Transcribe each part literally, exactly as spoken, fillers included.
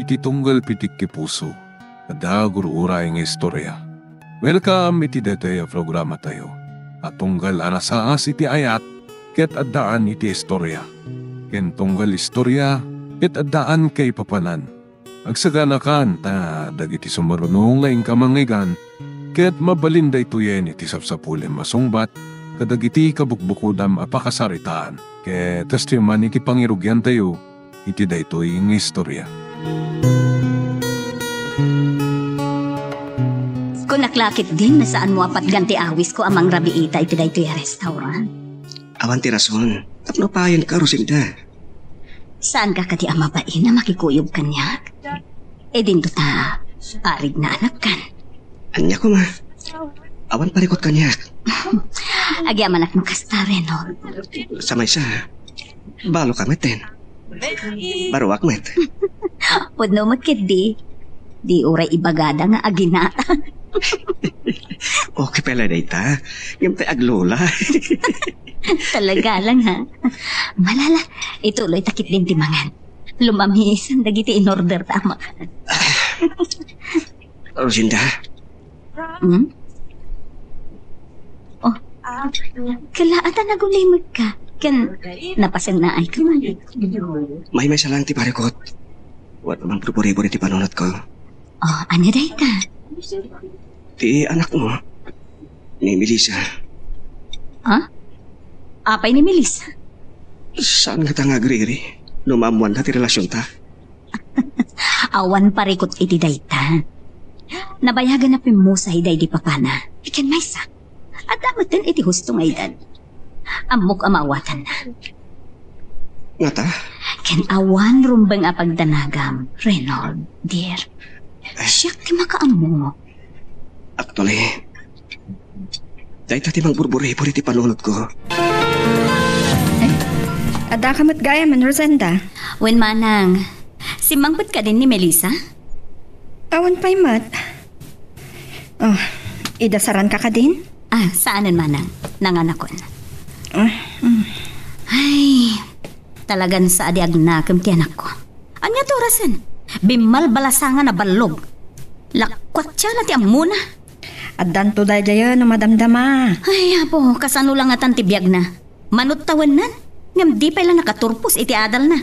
Ti tunggal pitik ti puso, adda gur-uray nga istorya. Welcome iti daytoy a programatayo a tunggal a nasaas iti ayat ket addaan iti istorya, ken tunggal istorya ket addaan kaipapanan. Agsaganakan ta dagiti sumaruno nga inka mangngeggan ket mabalin daytoyen iti sapsapulem a sungbat kadagiti kabukbukodam a pakasaritaan. Ket kasta man iti pangirugiantayo iti daytoy nga istorya. Kunak la ketdin, saanmo a patgan ti awisko a mangrabii ita iti daytoy a restaurant. Awan ti rason. Tapno payenka, Rosinda. Saanka kadi a mabain a makikuyog kaniak? E dinto ta, arig na anakkan. Ania koma? Awan parikut kaniak. Agyamanak no kasta, Reno. Sa maysa, balo ka metten. Baruak met. Pudno met ketdi. Di uray ibagada nga aginata. Okay pala dayta. Ngem tay aglula. Talaga lang, ha? Malala, ituloy ta ketdin ti mangan. Lumamisan dagiti in-order ta a makan. Rosinda. Hmm? Oh, kalaat a nagulimekka. Ken napasennaayka man. Maymaysa lang ti parikut. Wadman purpuribor iti panunotko. Oh, ania dayta? Ti anakmo, ni Melissa. Ha? Apay ni Melissa? Saan ngata nga agriri no maammoanna ti relasionta? Awan parikut iti dayta. Nabayagan a pimmusay daydi papana. Iken maysa, adda metten iti husto nga edad. Ammok a maawatanna. Ngata? Ken awan rumbeng a pagdanagam, Reynold, dear. Eh. Siak ti makaammo. Actually, dayta ti mangburburibor iti panunotko. Eh, addaka met gayamen, Rosenda? Wen, manang. Simmangpet kadin ni Melissa? Awan pay met. Oh, idasaranka kadin? Ah, saanen, manang. Nanganakon. Ah, mm. Ay, talagan sa a di agnakem ti anakko. Ania ti orasen? Bimmalbalasangan a ballog. Lakuatta ti ammona. Addanto daydiayen no madamdama. Ay, apo, kasano la ngatan ti biagna? Mano ti tawennan, ngem di pay la nakaturpos iti adalna.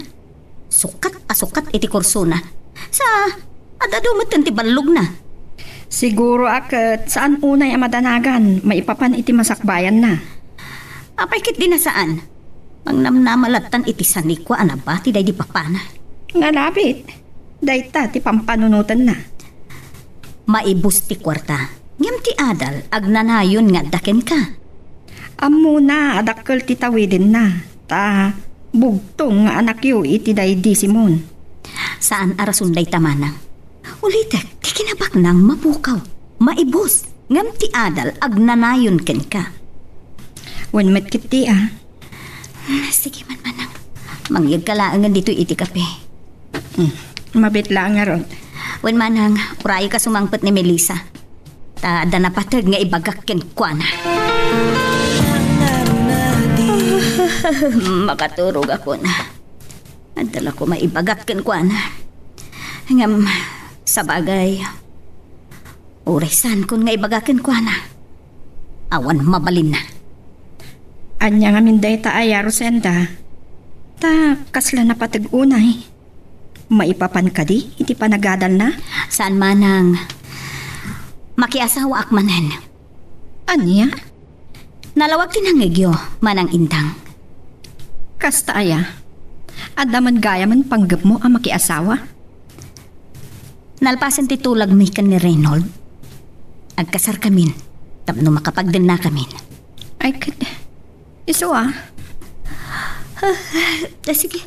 Sukat a sukat iti kursona. Sa, ad-adu metten ti ballogna. Siguro a ket saan unay a madanagan maipapan iti masakbayanna. Apay ketdi a saan? Mangnamnama lattan iti sanikua a nabati daydi papana. Ngalabit, dayta ti pampanunotenna. Maibus ti kuarta, ngem ti adal agnanayon nga adda kenka. Ammona a dakkel ti tawidenna, ta bugtong nga anakyo iti daydi Simon. Saan a rason dayta, manang. Ulitek, ti kinabaknang mapukaw, maibus, ngem ti adal agnanayon kenka. Wen met ketdi a. Hmm, sige man, manang. Mangyegka laengen ditoy iti kape. Hmm, mabit laeng ngarud. Wen, manang, urayka sumangpet ni Melissa. Ta adda napateg nga ibagak kenkuana. Makaturogakon. Adda la koma ibagak kenkuana. Ngem, sabagay, uray saankon nga ibaga kenkuana, awan mabalinna. Ania ngamin dayta aya, Rosenda? Ta kasla napateg unay. Maipapan kadi iti panagadalna? Saan, manang. Makiasawaak manen. Ania? Nalawag ti nangngegyo, Manang Indang. Kasta aya? Adda man gayamen panggepmo a makiasawa? Nalpasen ti tulagmi ken ni Reynold, agkasarkamin tapno makapagdennakamin. Ay, ket isu a? Ah, sige.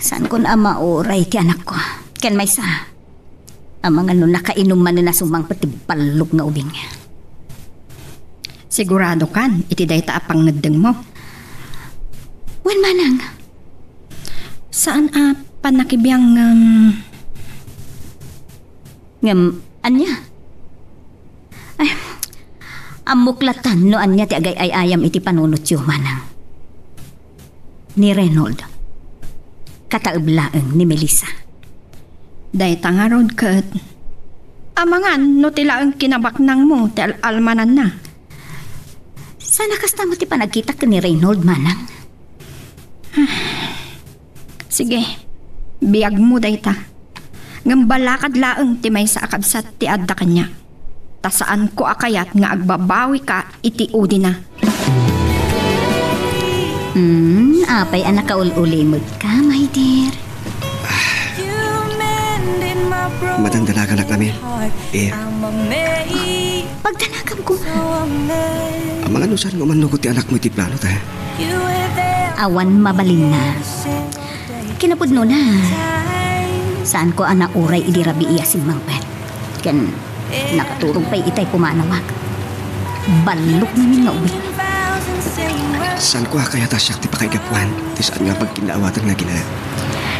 Saankon a mauray ti anakko. Ken maysa, amangan no nakainom manen a sumangpet ti ballog nga ubing. Siguradokan iti dayta a pangngeddengmo? Wen, manang. Saan a pannakibiang ngem? Ngem, ania? Ay, ammok latan no ania ti agay-ay-ayam iti panunotyo, manang. Ni Reynold. kataeb laeng ni Melissa. Dayta ngarud ket amangan no ti laeng kinabaknangmo ti al-almananna. Sana kasta met ti panagkitak ken ni Reynold, manang. Sige, biagmo dayta. Ngem balakad laeng ti maysa a kabsat ti adda kaniak. Ta saanko a kayat nga agbabawika iti udina. Hmm, apay a nakaul-ulimetka, my dear? Madandanagan amin. Eh. Pagdanaganko. Amangan no saan nga umannukot ti anakmo iti plano ta. Awan mabalinna. Kinapudnona, saanko a nauray idi rabii a simmangpet. Ken nakaturog pay itay pumanawak. Ballok ngamin nga ubing. Saanko a kayat a siak ti pakaigapuan ti saan nga pagkinnaawatan nga agina.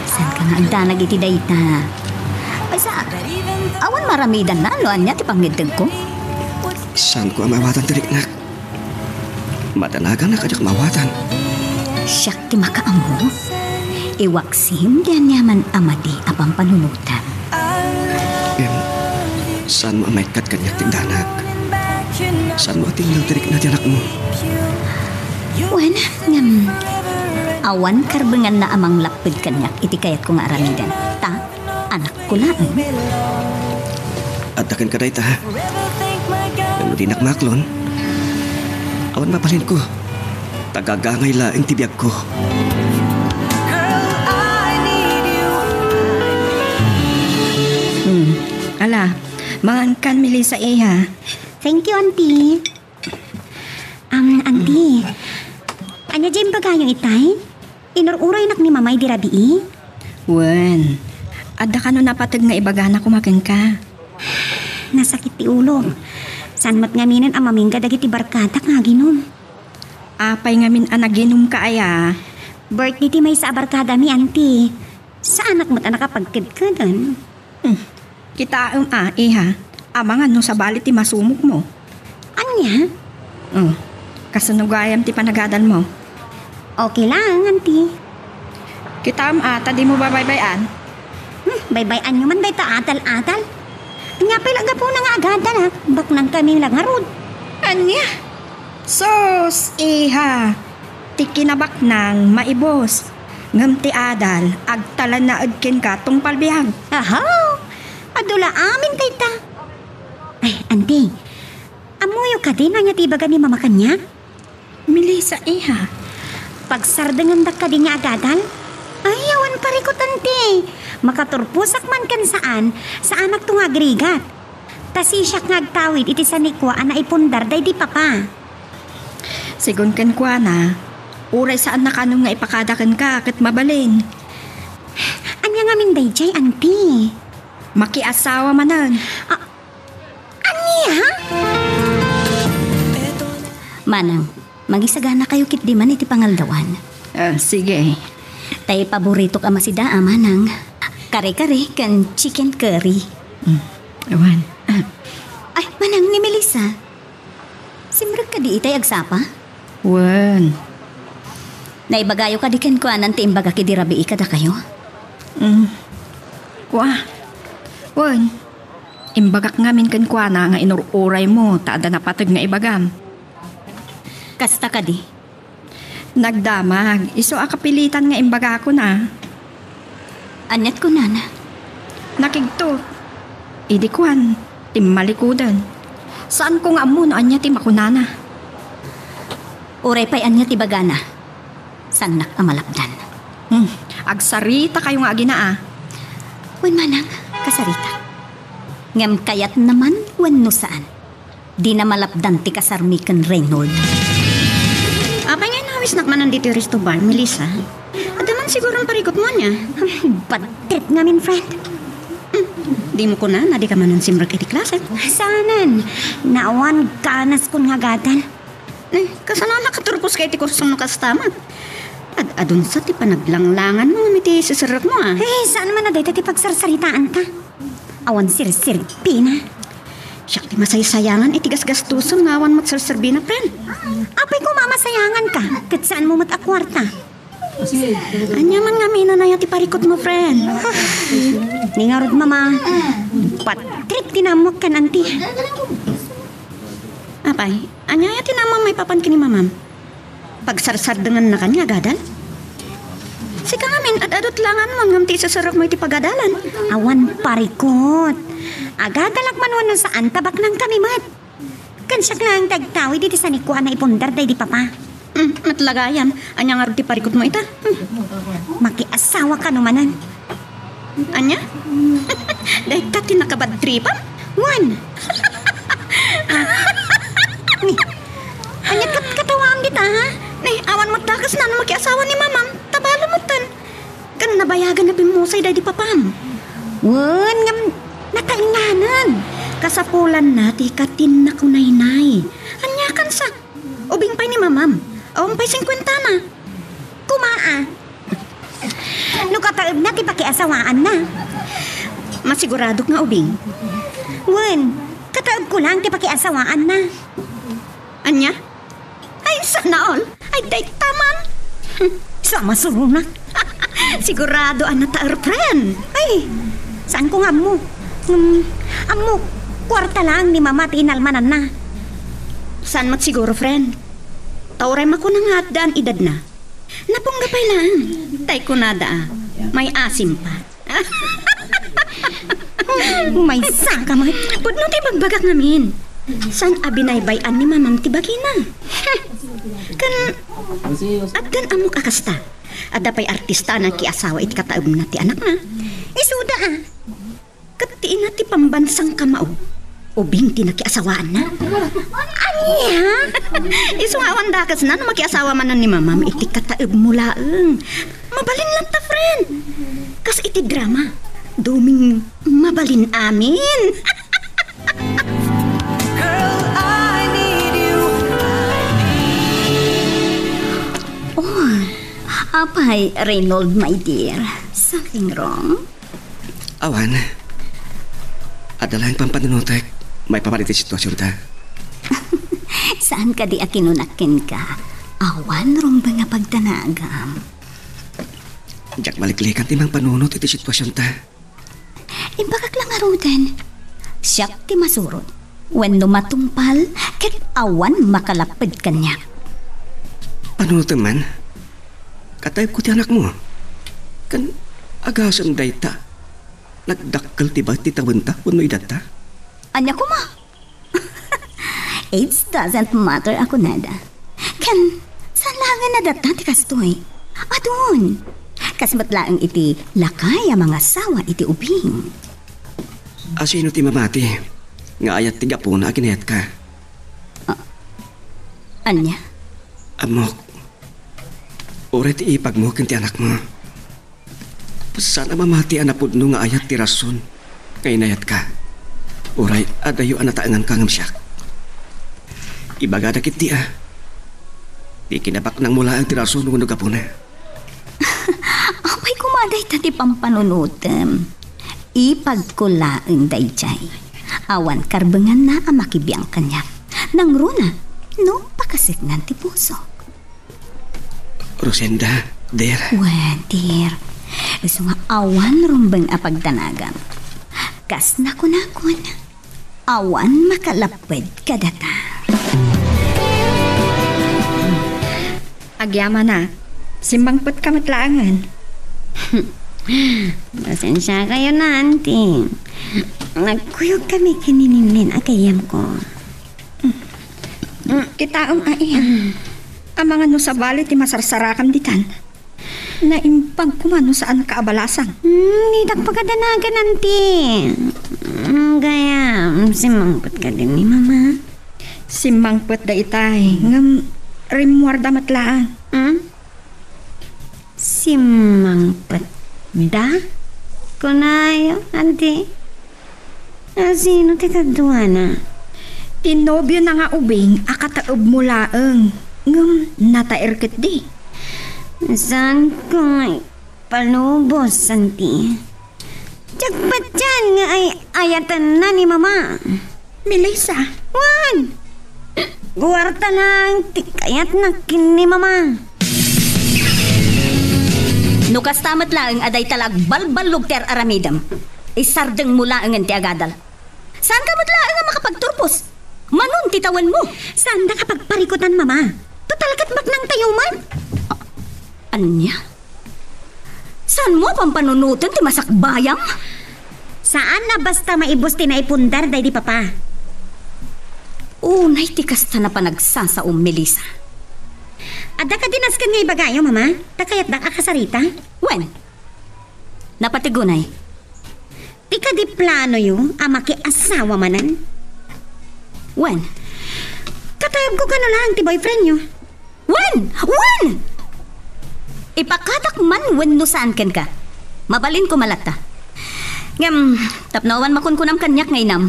Saanka nga agdanag iti dayta? Maysa, awan maramidanna no ania ti pangngeddengko? Saanko a maawatan ti riknak? Madanagan a kadiak maawatan. Siak ti makaammo. Iwaksim ti aniaman a madi a pampanunotam. Em, saanmo a maikkat kaniak ti danag? Saanmo a tinnaw ti rikna ti anakmo? Wen, ngem, awan karbenganna a manglapped kaniak iti kayatko nga aramiden. Ta, anakko laeng. Adda kenka dayta, ha? Ngem no dinak maaklon, awan mabalinko. Ta gagangay laeng ti biagko. Hmm. Ala, mangankan, Melissa, iha. Thank you, Auntie. Um, Auntie, ania diay imbagayo itay? Inur-uraynak ni Mamay di rabii? Wen, adda kano napateg nga ibagana koma kenka? Nasakit ti ulok. Saan met ngaminen a mamingga dagiti barkadak nga aginum. Apay ngamin a naginumka aya? Birthday ti maysa a barkadami, Auntie. Saanak met a nakapagkedkeden. Hmm. Kitaem a, iha, amangan no sabali ti masumogmo. Ania? Oh, kasano gayam ti panagadalmo? Okay lang, Auntie. Kitaem a, ta dimo babaybay-an. Hmm, baybay-anyo man dayta adal-adal. Ania pay la gapuna nga agadalak, baknangkami la ngarud. Ania? Sus, iha, ti kinabaknang maibus, ngem ti adal agtalinaed kenka tungpal biag. Aha! Adu la amin dayta. Ay, Auntie, ammoyo kadi no ania ti ibaga ni Mama kaniak? Melissa, iha. Pagsardengendak kadi nga agadal? Ay, awan parikut, Auntie. Makaturposak man ken saan, saanakto nga agrigat. Ta sisiak nga agtawid iti sanikua a naipundar daydi Papa. Sigun kenkuana, uray saanna kanon nga ipakada kenka ket mabalin. Ania ngamin daydiay, Auntie? Makiasawa manen. A-, ania? Manang, mangisaganakayo ketdi man iti pangaldawan. Ah, sige. Tay paboritok a masida a, manang. Kare-kare ken chicken curry. Mm, awan. Ah. Ay, manang, ni Melissa. Simrek kadi itay agsapa? Wen. Naibagayo kadi kenkuana ti imbagak idi rabii kadakayo? Mm. Kua. Wen. Imbagak ngamin kenkuana nga inur-uraymo ta adda napateg nga ibagam. Kasta kadi? Nagdamag, isu a kapilitan nga imbagakon a. Aniat kunana? Nakigtot. Idi kuan, timmalikudan. Saanko nga ammo no ania ti makunana. Uray pay ania ti bagana, saannak a malapdan. Hmm, agsarita kayo nga agina a. Wen manang, kasarita. Ngem kayatna man wenno saan, dina malapdan ti kasarmi ken Reynold. Apay nga inawisnak manen ditoy resto bar, Melissa? Adda man siguron parikutmo ania? Bad trip ngamin, friend. Hmm, dimo kunana, dika manen simrek iti klase? Saanen. Naawan ganaskon nga agadal. Eh, kasano a nakaturposka iti kursom no kasta met? Ad-adunsa ti panaglanglanganmo ngem iti siserrekmo a. Eh, saan man a dayta ti pagsarsaritaanta? Awan sirserbina. Siak ti masaysayangan iti gasgastusem nga awan met serserbina, friend. Apay koma a masayanganka, ket saanmo met a kuarta. Ania man ngamin a naya ti parikutmo, friend? Ni ngarud, Mama. Patrick ti naammoak ken Auntie. Apay, ania aya ti naammo maipapan ken ni Mamam? Pagsarsardengannakan nga agadal? Sika ngamin, ad-adut la ngarud ngem ti isusurokmo iti pagadalan. Awan parikut. Agadalak man wenno saan, tabaknangkami met. Ken siak laeng ti agtawid iti sanikua a naipundar daydi Papa. Hmm, met la gayam. Ania ngarud ti parikutmo ita? Hmm. Makiasawa kano manen. Ania? Dayta ti nakabadtripam? Wen. Ah. Ni, ania ket katawaam dita, ha? Ni, awan met dakesna no makiasawa ni Mamam. Tabalo metten. Ken nabayagan a bimmusay daydi Papam. Wen, ngem nakainganan. Kasapulanna ti katinnak unaynay. Ania kansa? Ubing pay ni Mamam. Awan pay singkuentana. Kuma, a. No kataebna ti pakiasawaanna. Masiguradok nga ubing. Wen, kataebko laeng ti pakiasawaanna. Ania? Ay, sana all. Ay, dayta man. Hmm, sa masuronak. Sigurado a nataer, friend. Ay, saanko nga ammo. Hmm, ammo, kuarta laeng ni Mama ti inalmananna. Saan met siguro, friend? Ta uray makuna nga addan edadna. Napungga pay laeng. Tay kunada a, may asim pa. Maysa ka met. Pudno ti ibagbagak ngamin. Saan a binaybay-an ni Mamam ti bagina? Ken addan ammok a kasta. Adda pay artista a nakiasawa iti kataebna ti anakna. Isuda, a. Ket ti ina ti pambansang kamao, ubing ti nakiasawaanna. Ania? Isu nga awan dakesna no makiasawa manen ni Mamam iti kataebmo laeng. Mabalin latta, friend. Kas iti drama, duming mabalin amin. Girl, I need you. Oh, apay, Reynold, my dear. Something wrong? Awan. Adda laeng pampanunotek maipapan iti situasionta. Saan kadi a kinunak kenka? Awan rumbeng a pagdanagam. Diak maliklikan ti mangpanunot iti situasionta. Imbagak la ngaruden, siak ti masurot wenno matungpal ket awan makalapped kaniak. Panunotem man, kataebko ti anakmo. Ken agasem dayta, nagdakkel ti baet ti tawenta wenno edadta? Ania koma? Age doesn't matter a kunada. Ken, saan laengen a datta ti kastoy? Adun. Kas met laeng iti lakay a mangasawa iti ubing. A sino ti mamati nga ayat ti gapuna a ginayatka? A-, ania? Ammok. Uray ti ipagmo ken ti anakmo. Saan a mamati a napudno nga ayat ti rason nga inayatka. Uray adayo a nataenganka ngem siak. Ibagada ketdi a, ti kinabaknangmo laeng ti rason wenno gapuna. Apay koma dayta ti pampanunotem? Ipagko laeng daydiay. Awan karbenganna a makibiang kaniak. Nangruna, no pakaseknan ti pusok. Rosenda, dear. Wen, dear. Isu nga awan rumbeng a pagdanagam. Kas nakunakon, awan makalapped kadata. Agyamanak, simmangpetka met laengen. Pasensiakayo na, Auntie. Nagkuyogkami ken ni Ninnin a gayyemko. Mm, kitaem, ai. Amangan no sabali ti masarsarakam ditan. Naimbag koma no saanka a balasang. Hmm, ditak pagadanagan, Auntie. Hmm, gayam, simmangpet kadi ni Mama? Simmangpet daytay, ngem rimmuarda met laeng. Hmm? Simmangpet da? Kunayo, Auntie. A, sino ti kaduana? Ti nobiona nga ubing a kataebmo laeng, ngem nataer ketdi. Saanko nga ipalubos, Auntie. Diak patien nga ay-ayatenna ni Mama. Melissa. Wen! Kuarta laeng ti kayatna ken ni Mama. No kasta met laeng a dayta la agbalballog ti ar-aramidem, isardengmo laengen ti agadal. Saanka met laeng a makapagturpos. Manon ti tawenmo? Saanda ka pagparikutan, Mama. Total ket baknangtayo met. Ania? Saanmo a pampanunoten ti masakbayam? Saan a basta maibus ti naipundar daydi Papa. Unay ti kasta a panagsasao, Melissa. Adda kadi nasken nga ibagayo, Mama? Ta kayatdak a kasarita? Wen. Napatigunay. Ti kadi planoyo a makiasawa manen? Wen. Katayabko kano laeng ti boyfriendyo. Wen! Wen! Ipakatak man wenno saan kenka. Mabalinko man latta. Ngem, tapno awan makunkunam kaniak nga inam,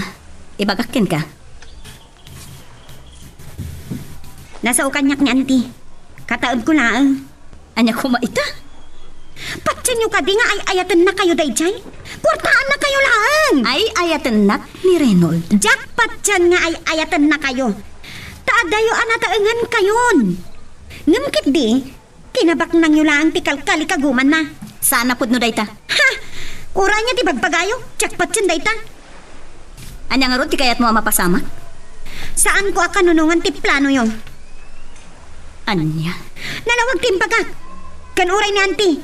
ibagak kenka. Nasao kaniak ni Auntie. Kataebko laeng. Ania koma ita? Patienyo kadi nga ay-ayatennakayo daydiay? Kuartaannakayo laeng! Ay-ayatennak ni Reynold. Diak patien nga ay-ayatennakayo. Ta addayo a nataengankayon. Ngem ketdi, kinabaknangyo laeng ti kalkalikagumanna. Saan a pudno dayta. Ha! Uray ania ti bagbagayo, diak patien dayta. Ania ngarud ti kayatmo a mapasamak? Saanko a kanunongan ti planoyo. Ania? Nalawag ti imbagak. Ken uray ni Auntie,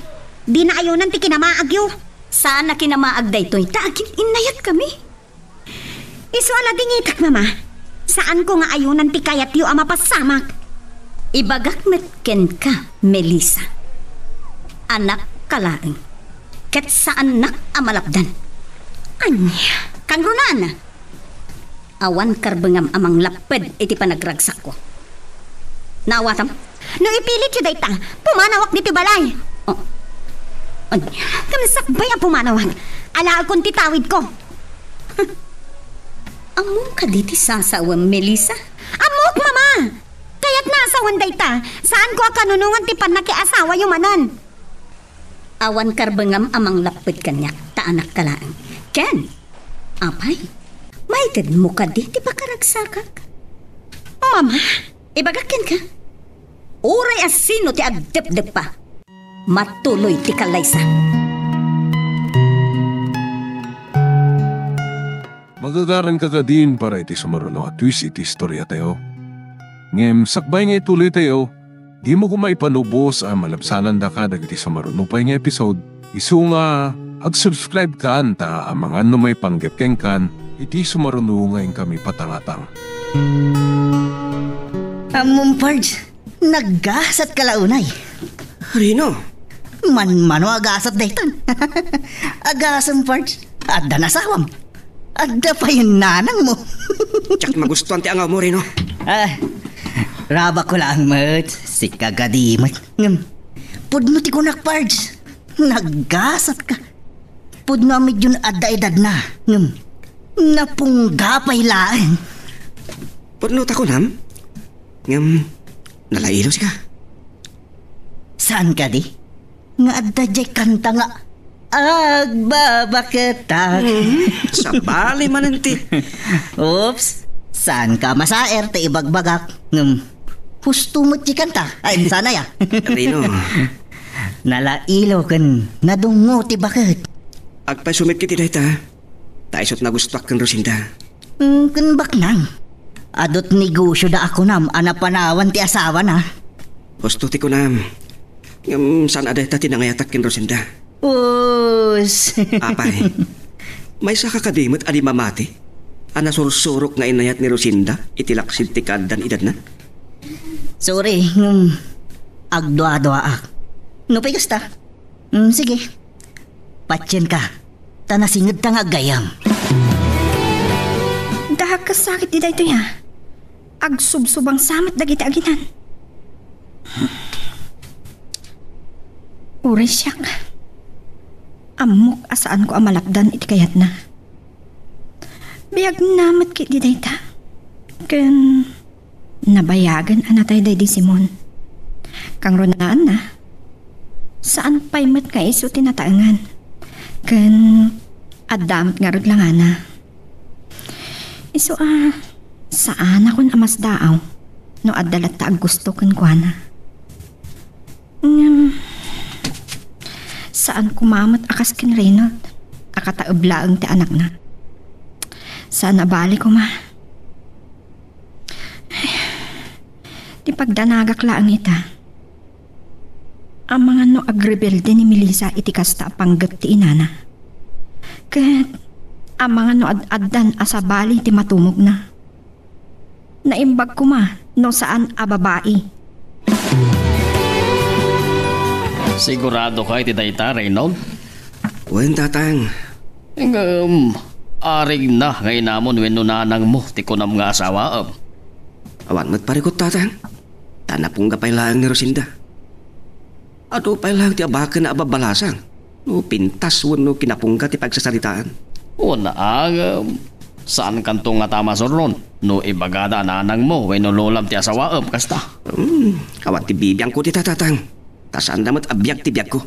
dina ayonan ti kinamaagyo. Saan a kinamaag daytoy, ta agin-innayatkami. Isu a ladingitak, Mama. Saanko nga ayonan ti kayatyo a mapasamak. Ibagak met kenka, Melissa. Anakka laeng, ket saannak a malapdan. Ania? Kangrunaan, awan karbengam a manglapped iti panagragsakko. Naawatam? No ipilityo dayta, pumanawak ditoy balay. Oh. Ania? Ngem sakbay a pumanawak, alaekon ti tawidko. Ammom kadi ti sasawen, Melissa? Ammok, Mama! Kayatna a sawen dayta, saanko a kanunongan ti pannakiasawayo manen. Awan karbengam a manglapped kaniak, ta anakka laeng. Ken, apay, maitedmo kadi ti pakaragsakak? Mama, ibagak kenka, uray a sino ti agdepdeppa, matuloy ti kallaysa. Magagaranka kadin para iti sumaruno a twist iti istoriatayo. Ngem sakbay nga ituloytayo, dimo koma ipanubos a malabsanandaka dagiti sumaruno pay nga episode. Isu nga, ag-subscribe kan ta amangan no maipanggep kenkan iti sumaruno nga inkami patangatang. Ammom, Pards, naggasatka la unay. Rino? Manmano a gasat daytan. Agasem, Pards, adda nasawam. Adda pay nanangmo. Diak magustuan ti angawmo, Rino. Ah, rabakko laeng met, sika kadi met. Ngem, pudno ti kunak, Pards. Naggasatka. Pudno a medyo adda edadna. Ngem, napungga pay laeng. Pudno ta kunam? Ngem, nalailo sika. Saan kadi? Nga adda jay kanta nga agbabaketak. Hmm, sabali manen ti. Oops, saanka a masaer ti ibagbagak. Ngem, husto met ti kanta. Ay, sana ya. Rino. Nalailo ken nadungngo ti baket. Agpayso met iti dayta. Ta isut nagustuak ken Rosinda. Mm, ken baknang. Adut negosyo da a kunam a napanawan ti asawana. Husto ti kunam. Ngem saan a dayta ti nangayatak ken Rosinda. Us. Apay, maysaka kadi met a di mamati a nasursurok nga inayat ni Rosinda iti laksid ti kaaddan edadna? Sorry, ngem agduaduaak. Nupay kasta? Mm, sige. Patienka, ta nasingedta nga aggayam. Dahak kas sakit di daytoy, a. Agsubsubangsa met dagiti aginan. Uray siak, ammok a saanko a malapdan iti kayatna. Biagna met ketdi dayta. Ken nabayagen a natay daydi Simon. Kangrunaanna, saan pay met nga isu ti nataengan. Ken adda met ngarud la ngana. Isu a, saanakon a masdaaw no adda latta a gusto kenkuana. Ngem, Saan koma met a kas ken Reynold a kataeb laeng ti anakna. Saan a bali koma. Ti pagdanagak laeng ita. Amangan no agrebelde ni Melissa iti kasta a panggep ti inana. Ket amangan no ad-addan a sabali ti matumogna. Naimbag koma no saan a babai. Sigurado ka iti dayta, Reynold? Wen, tatang. Ngem, arigna nga inamon wenno nanangmo ti kunam nga asawaem? Awan met parikut, tatang. Ta napungga pay laeng ni Rosinda. Adu pay laeng ti abaken a babbalasang no pintas wenno kinapungga ti pagsasaritaan. Una, ngem, saankanto ngata a masuron no ibagada a nanangmo wenno lolam ti asawaem kasta? Hmm, awan ti bibiangko dita, tatang. Ta saanda met a biag ti biagko.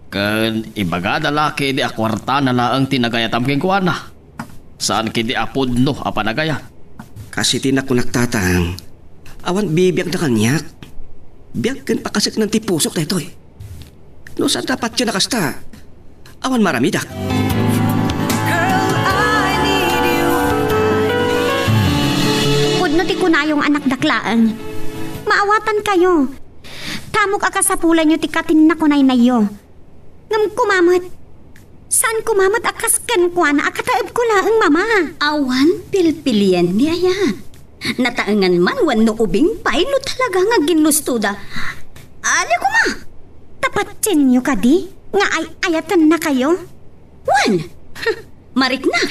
Ken ibagada la ketdi a kuartana laeng ti nagayatam kenkuana. Saan ketdi a pudno a panagayat. Kas iti nakunak, tatang, awan bibiagna kaniak. Biag ken pakaseknan ti pusok daytoy. No saan ta patien a kasta, awan maaramidak. Pudno ti kunayo nga anakdak laeng. Maawatankayo. Tamok a kasapulanyo ti katinnakunaynayo. Ngem koma met, saan koma met a kas kenkuana a kataebko laeng, Mama. Awan pilpilien ni ayat. Nataengan man wenno ubing pay no talaga nga ginlustoda. Ania koma? Ta patienyo kadi nga ay-ayatennakayo? Wen, mariknak.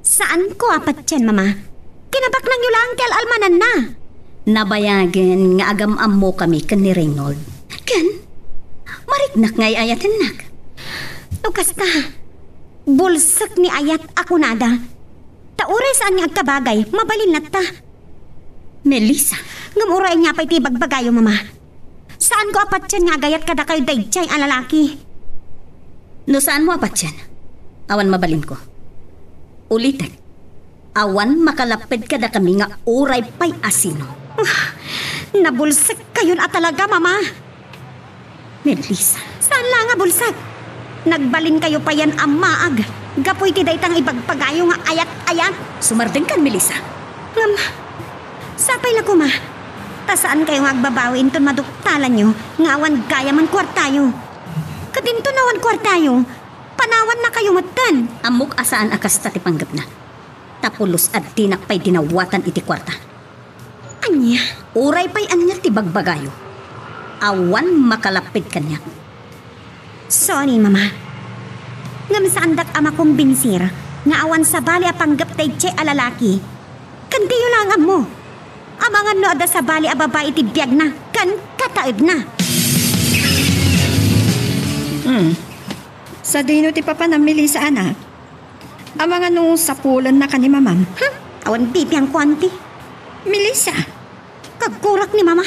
Saanko a patien, Mama. Kinabaknangyo laeng ti al-almananna. Nabayagen nga agam-ammokami ken ni Reynold. Ken, mariknak nga ay-ayatennak. No kasta, bulsek ni ayat a kunada. Ta uray saan nga agkabagay, mabalin latta. Melissa. Ngem uray ania pay ti ibagbagayo, Mama. Saanko a patien nga agayat kadakayo daydiay a lalaki. No saanmo a patien, awan mabalinko. Ulitek, awan makalapped kadakami nga uray pay a sino. Ah, nabulsekkayon a talaga, Mama. Melissa. Saan la nga bulsek. Nagbalinkayo payen a maag gapu iti dayta nga ibagbagayo nga ayat-ayat. Sumardengkan, Melissa. Ngem, sapay la koma. Ta saankayo nga agbabawi inton maduktalanyo nga awan gayam a kuartayo. Ket inton awan kuartayo, panawannakayo metten. Ammok a saan a kasta ti panggepna. Ta pulos a dinak pay dinawatan iti kuarta. Ania? Uray pay ania ti bagbagayo, awan makalapped kaniak. Sorry, Mama. Ngem saandak a makombinsir nga awan sabali a panggep daydiay a lalaki. Ken diyo laeng ammo. Amangan no adda sabali a babai iti biagna ken kataebna. Hmm. Sadino ti papanam, Melissa, anak? Amangan no sapulennaka ni Mamam. Hmm, awan bibiangko, Auntie. Melissa! Kagkurak ni Mama.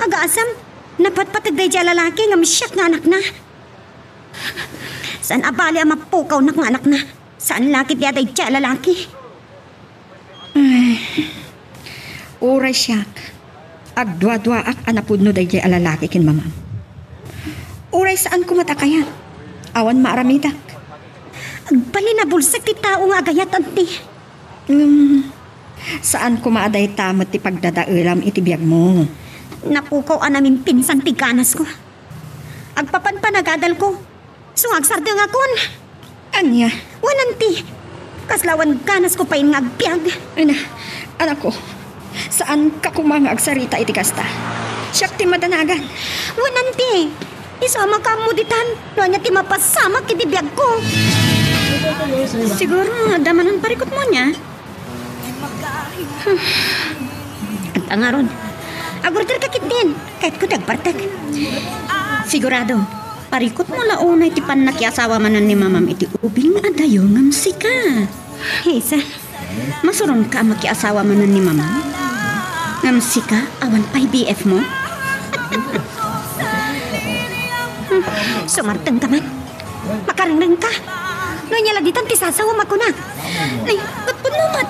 Agaasam, napatpateg daydiay a lalaki ngem siak nga anakna. Saan a bali a mapukawnak nga anakna. Saan la ketdi a daydiay a lalaki. Ay, uray siak, agduaduaak a napudno daydiay a lalaki ken Mamam. Uray saanko met a kayat, awan maaramidak. Agbalin a bulsek ti tao nga agayat, Auntie. Ngem, saan koma a dayta met ti pagdadaelam iti biagmo. Napukaw a namimpinsan ti ganasko. Agpapan panagadalko. Isu nga agsardengakon. Ania? Wen, Auntie. Kasla awan ganasko payen nga agbiag. Ana, anakko, saanka koma nga agsarita iti kasta. Siak ti madanagan. Wen, Auntie. Isu a makaammo ditan no ania ti mapasamak iti biagko. Siguro, adda manen parikutmo ania? Anta ngarud. Agorderka ketdin. Kayatko ti agpartek. Sigurado, parikutmo la unay ti pannakiasawa manen ni Mamam iti ubing a dayo ngem sika. Hazel. Masuronka a makiasawa manen ni Mamam? Ngem sika, awan pay B F mo? Sumardengka man. Makarengrengka. No ania la ditan ti sasawam a kunak. Ay, ket pudno met.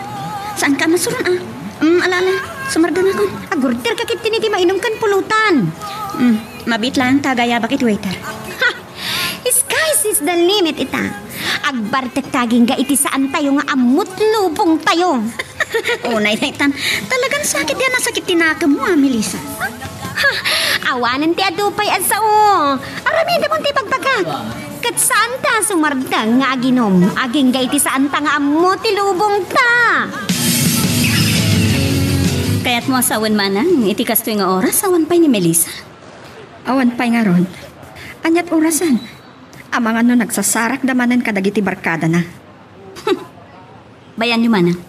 Saanka a masuron a? Mm, ala, ala. Sumardengakon. Agorderka ketdin iti mainum ken pulutan. Mm, mabiit laeng ta agayabak iti waiter. Ha! Is- The limit ita. Agbartek ta agingga iti saantayo nga ammot lubongtayo. Unay daytan, talagan sakit ti a nasakit ti nakemmo, a, Melissa. Ha, awanen ti adu pay a sao. Aramidem ti pagbagak. Ket saanta a sumardeng nga aginom agingga iti saanta nga ammo ti lubongta. Kayatmo a sawen manang iti kastoy nga oras awan pay ni Melissa? Awan pay ngarud. Aniat orasen? Amangan no nagsasarakda manen kadagiti barkadana. Bayanyo manang.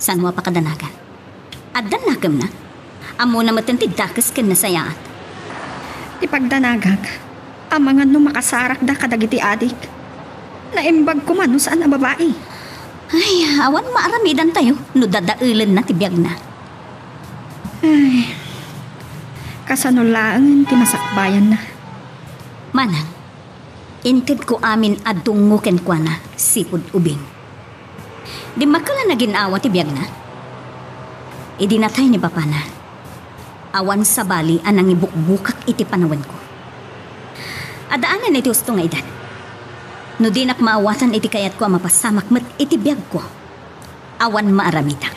Saanmo a pakadanagan? Addan nakemna? Ammona metten ti dakes ken nasayaat. Ti pagdanagak, amangan no makasarakda kadagiti adik. Naimbag koma no saan a babai. Ay, awan maaramidantayo no dadaelenna ti biagna. Ay, kasano laengen ti masakbayanna? Manang, intedko amin a dungngo kenkuana, sipud ubing. Dimmakkel a nagin-awa ti biagna. Idi natay ni papana, awan sabali a nangibukbukak iti panawenko. Addaanen iti husto nga edad. No dinak maawatan iti kayatko a mapasamak met iti biagko, awan maaramidak.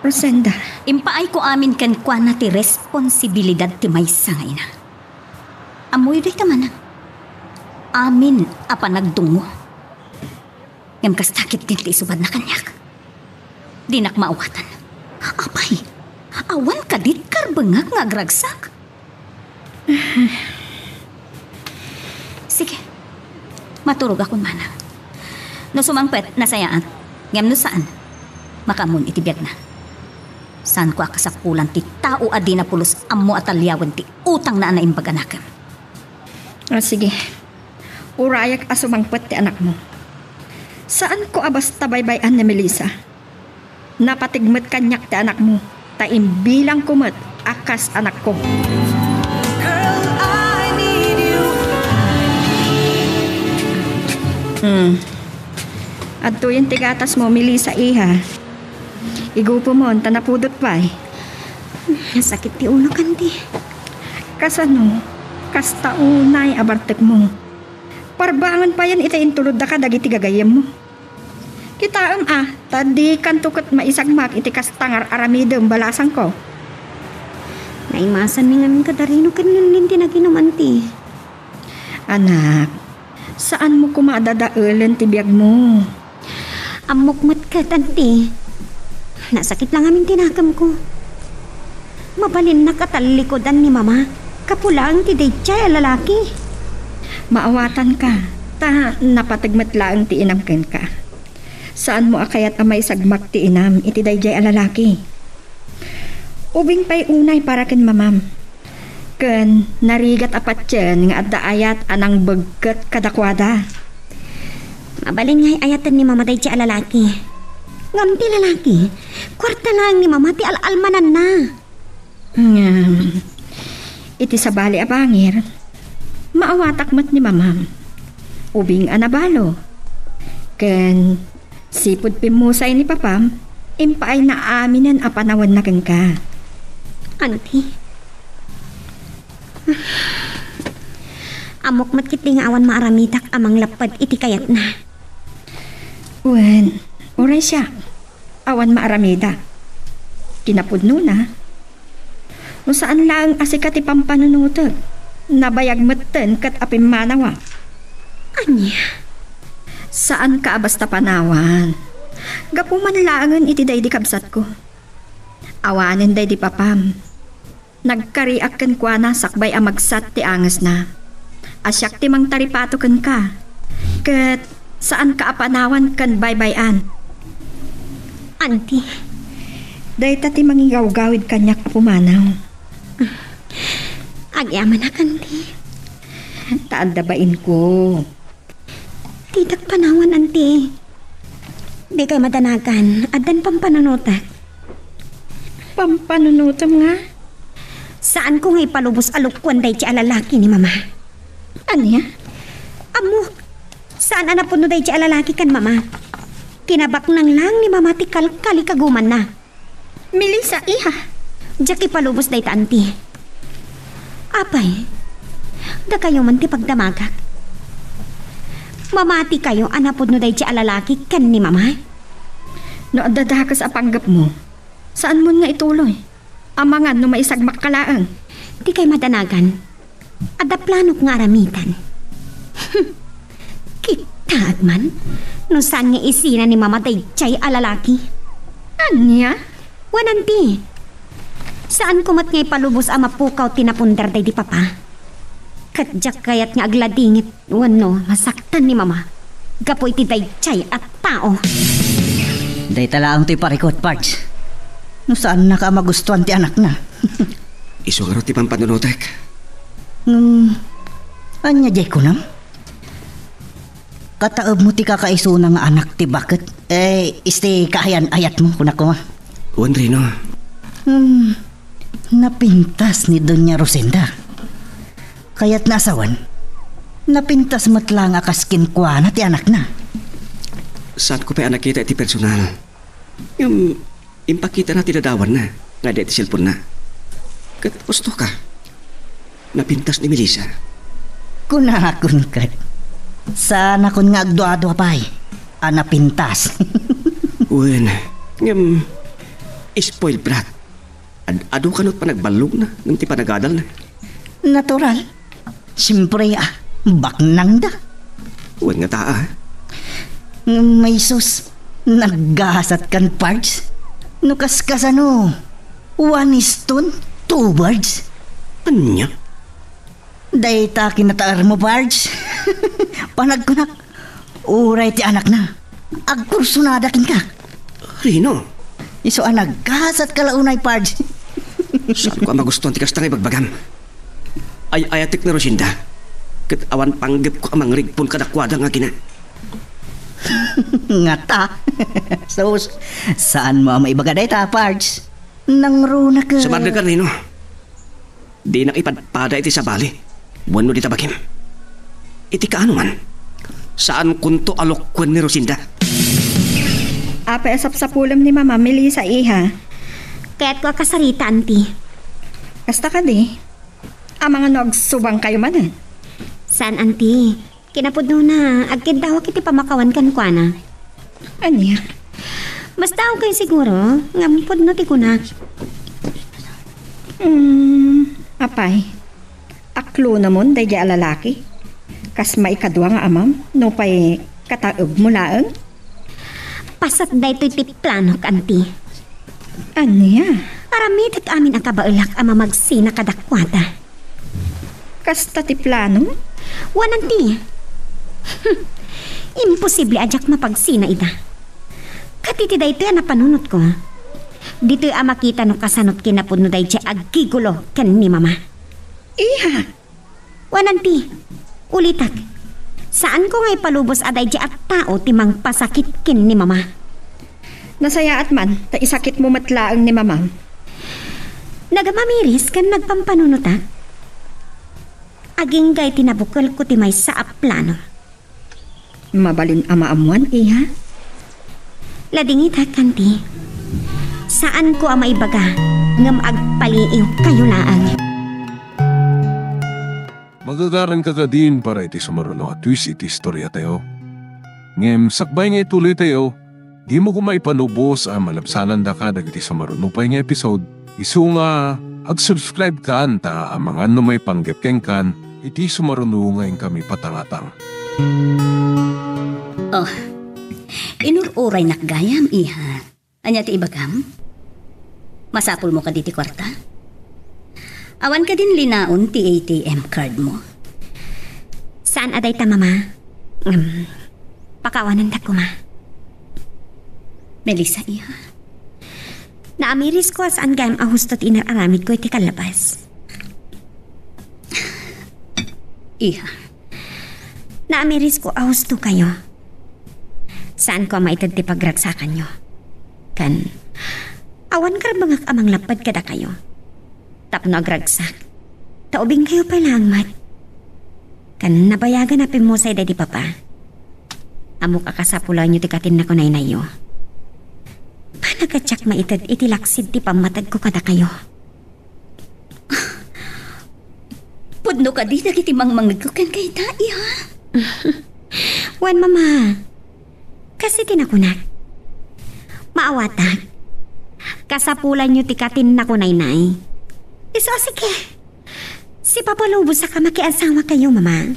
Rosenda. Impaayko amin kenkuana ti responsibilidad ti maysa nga ina. Ammoyo dayta manang. Amin a panagdungngo. Ngem kasta ketdin ti isubadna kaniak. Dinak maawatan. Apay, awan kadit karbengak nga agragsak? Sige, maturogakon manang. No sumangpet, nasayaat. Ngem no saan, makaammon iti biagna. Saanko a kasapulan ti tao a dina pulos ammo a taliawen ti utangna a naimbag a nakem. Ah, sige. Urayak a sumangpet ti anakmo. Saanko a basta baybay-an ni Melissa. Napateg met kaniak ti anakmo, ta imbilangko met a kas anakko. Girl, I need you. Hmm. Adtoyen ti gatasmo, Melissa, iha. Igupemon ta napudot pay. Nasakit ti ulok, anti. Kasano? Kasta unay a bartekmo. Parbangen payen iti intulodda kadagiti gagayyemmo. Kitaem a, ta dikanto ket maisagmak iti kasta nga ar-aramidem balasangko. Naimasanmi ngamin kadarino ken Linlin ti naginum, anti. Anak, saanmo koma a dadaelen ti biagmo. Ammok met ket, anti. Nasakit la ngamin ti nakemko. Mabalinnak a tallikudan ni Mama, gapu laeng ti daydiay a lalaki. Maawatanka, ta napateg met laeng ti inam kenka. Saanmo a kayat a maisagmak ti inam iti daydiay a lalaki. Ubing pay unay para ken mamam. Ken narigat a patien nga adda ayat a nangbegket kadakuada. Mabalin nga ay-ayaten ni Mama daydiay a lalaki. Ngem ti lalaki, kuarta laeng ni Mama ti al-almananna. Ngem, iti sabali a bangir, maawatak met ni Mamam. Ubing a nabalo. Ken sipud pimmusay ni Papam, impaayna aminen a panawenna kenka. Anti. Ammok met ketdi nga awan maaramidak a manglapped iti kayatna. Wen, uray siak, awan maaramidak. Kinapudnona, no saan laeng a sika ti pampanunotek, nabayag metten ket a pimmanawak. Ania? Saanka a basta panawan. Gapu man laengen iti daydi kabsatko. Awanen daydi papam. Nagkariak kenkuana sakbay a magsat ti angesna. A siak ti mangtaripato kenka. Ket saanka a panawan ken baybay-an. Anti. Dayta ti mangigawgawid kaniak a pumanaw. Agyamanak, anti. Ta adda bainko. Didak panawan, anti. Dikay madanagan, addan pampanunotak. Pampanunotem nga? Saanko nga ipalubos a lukkuan daydiay a lalaki ni Mama. Ania? Ammok, saan a napudno daydiay a lalaki ken Mama. Kinabaknang laeng ni Mama ti kalkalikagumanna. Melissa, iha. Diak ipalubos dayta, anti. Apay, Dakayo man ti pagdamagak. Mamatikayo a napudno daydiay a lalaki ken ni Mama? No adda dakes a panggepmo, saanmon nga ituloy. Amangan no maisagmakka laeng. Dikay madanagan. Adda planok nga aramiden. Kitaek man no saan nga isina ni Mama daydiay a lalaki. Ania? Wen, Auntie. Saanko met nga ipalubos a mapukaw ti naponder daydi Papa. Ket diak kayat nga agladingit wenno masaktan ni Mama gapu iti daydiay a tao. Dayta laeng ti parikut, Pards. No saannaka a magustuan ti anakna. Isu ngarud ti pampanunotek. Ngem, ania diay kunam? Kataebmo ti kakaisuna nga anak ti baket. Eh, isti kaayan-ayatmo, kunak koma. Wen, Rino. Hmm, napintas ni Doña Rosenda. Kayatna a sawen, napintas met laeng a kas kenkuana ti anakna. Saanko pay a nakita iti personal. Ngem, impakitana ti ladawanna nga adda iti cellphone-na. Ket husto ka. Napintas ni Melissa. Kunakon ket, saanakon nga agduadua pay a napintas. Wen, ngem, spoiled brat. Ad-adu kano ti panagballogna ngem ti panagadalna. Natural. Siempre, ah, baknangda. Wen ngata, ah. Ngem, ay sus, naggasat kan, Pards. No kaskasano, one stone, two birds. Ania? Dayta kinataermo, Pards. Panagkunak, uray ti anakna, agkursunada kenka. Rino? Isu a naggasat ka la unay, Pards. Saanko a magustuan ti kasta nga ibagbagam. Ay-ayatek ni Rosenda. Ket awan panggepko a mangrigpon kadakuada nga agina. Ngata. Sus, saanmo a maibaga dayta, Pards? Nangruna ket. Sumarda ka, Rino. Dinak ipadpada iti sabali wenno dita bagim. Iti kaano man, saankonto a lokuen ni Rosenda. Apay a sapsapulem ni Mama, Melissa, iha? Kayatko a kasarita, Auntie. Kasta kadi? Amangan no agsubangkayo manen? Saan, Auntie. Kinapudnona, agkiddawak iti pammakawan kenkuana. Ania? Basta, okay siguro, ngem pudno ti kunak. Hmm, apay, aklonamon daydiay a lalaki? Kas maikadua nga amam, nupay kataebmo laeng? Paset daytoy ti planok, Auntie. Ania? Aramidek amin a kabaelak a mamagsina kadakuada. Kasta ti plano? Wen, Auntie. Imposible a diak mapagsina ida. Ket iti daytoy a napanunotko, ditoy a makita no kasano ti kinapudno daydiay a gigolo ken ni Mama. Iha! Wen, Auntie, ulitek. Saanko nga ipalubos a daydiay a tao ti mangpasakit ken ni Mama. Nasayaat man, ta isakitmo met laeng ni Mamam. Nagamamiris ken nagpampanunotak. Agingga iti nabukelko ti maysa a plano. Mabalin a maammuan, iha? Ladingitak, Auntie. Saanko a maibaga, ngem agpaliiwkayo laeng. Magagaranka kadin para iti sumaruno a twist iti istoriatayo. Ngem sakbay nga ituloytayo, dimo koma ipalubos a malabsanandaka dagiti sumaruno pay nga episode. Isu nga, ag-subscribe kan ta amangan no maipanggep kenkan iti sumaruno nga inkami patangatang. Oh, inur-uraynak gayam, iha. Ania ti ibagam? Masapulmo kadi ti kuarta? Awan kadin linaon ti A T M card mo? Saan a dayta, Mama. Ngem, pakawanandak koma. Melissa, iha? Naamirisko a saan gayam a husto ti inar-aramidko iti kallabas. Iha. Naamirisko a husto kayo. Saanko a maited ti pagragsakanyo. Ken, awan karbengak a manglapped kadakayo. Tapno agragsak, ta ubingkayo pay laeng met. Ken nabayagan a pimmusay daydi Papa. Ammok a kasapulanyo ti katinna kunaynayyo. Panagadiak maited iti laksid ti pammatedko kadakayo. Pudno kadi dagiti mangmangegko kenka ita, iha? Wen, Mama. Kas iti nakunak. Maawatak. Kasapulanyo ti katin nakunay nay. Isu a, sige. Sipapalubos a makiasawakayo, Mama.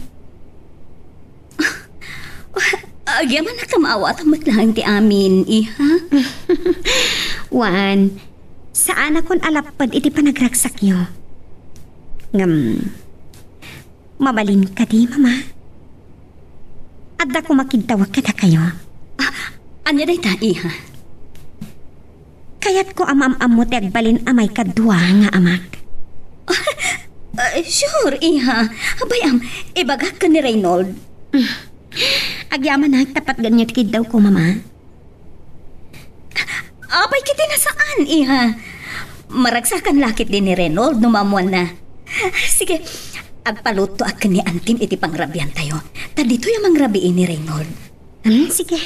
Agyamanak ta maawatam met laeng ti amin, iha. Wen, saanakon a lapped iti panagragsakyo. Ngem, mabalin kadi, Mama? Adda koma kiddawek kadakayo. Ah, ania dayta, iha? Kayatko a maam-ammo ti agbalin a maikadua nga amak. Ah, sure, iha. Bay-am, ibagak ken ni Reynold. Agyamanak ta patgenyo ti kiddawko, Mama. Apay ketdi a saan, iha? Maragsakan la ketdi ni Reynold no maammuanna. Sige, agpalutoak ken ni Antim iti pangrabiantayo. Ta ditoy a mangrabii ni Reynold. Hmm, sige.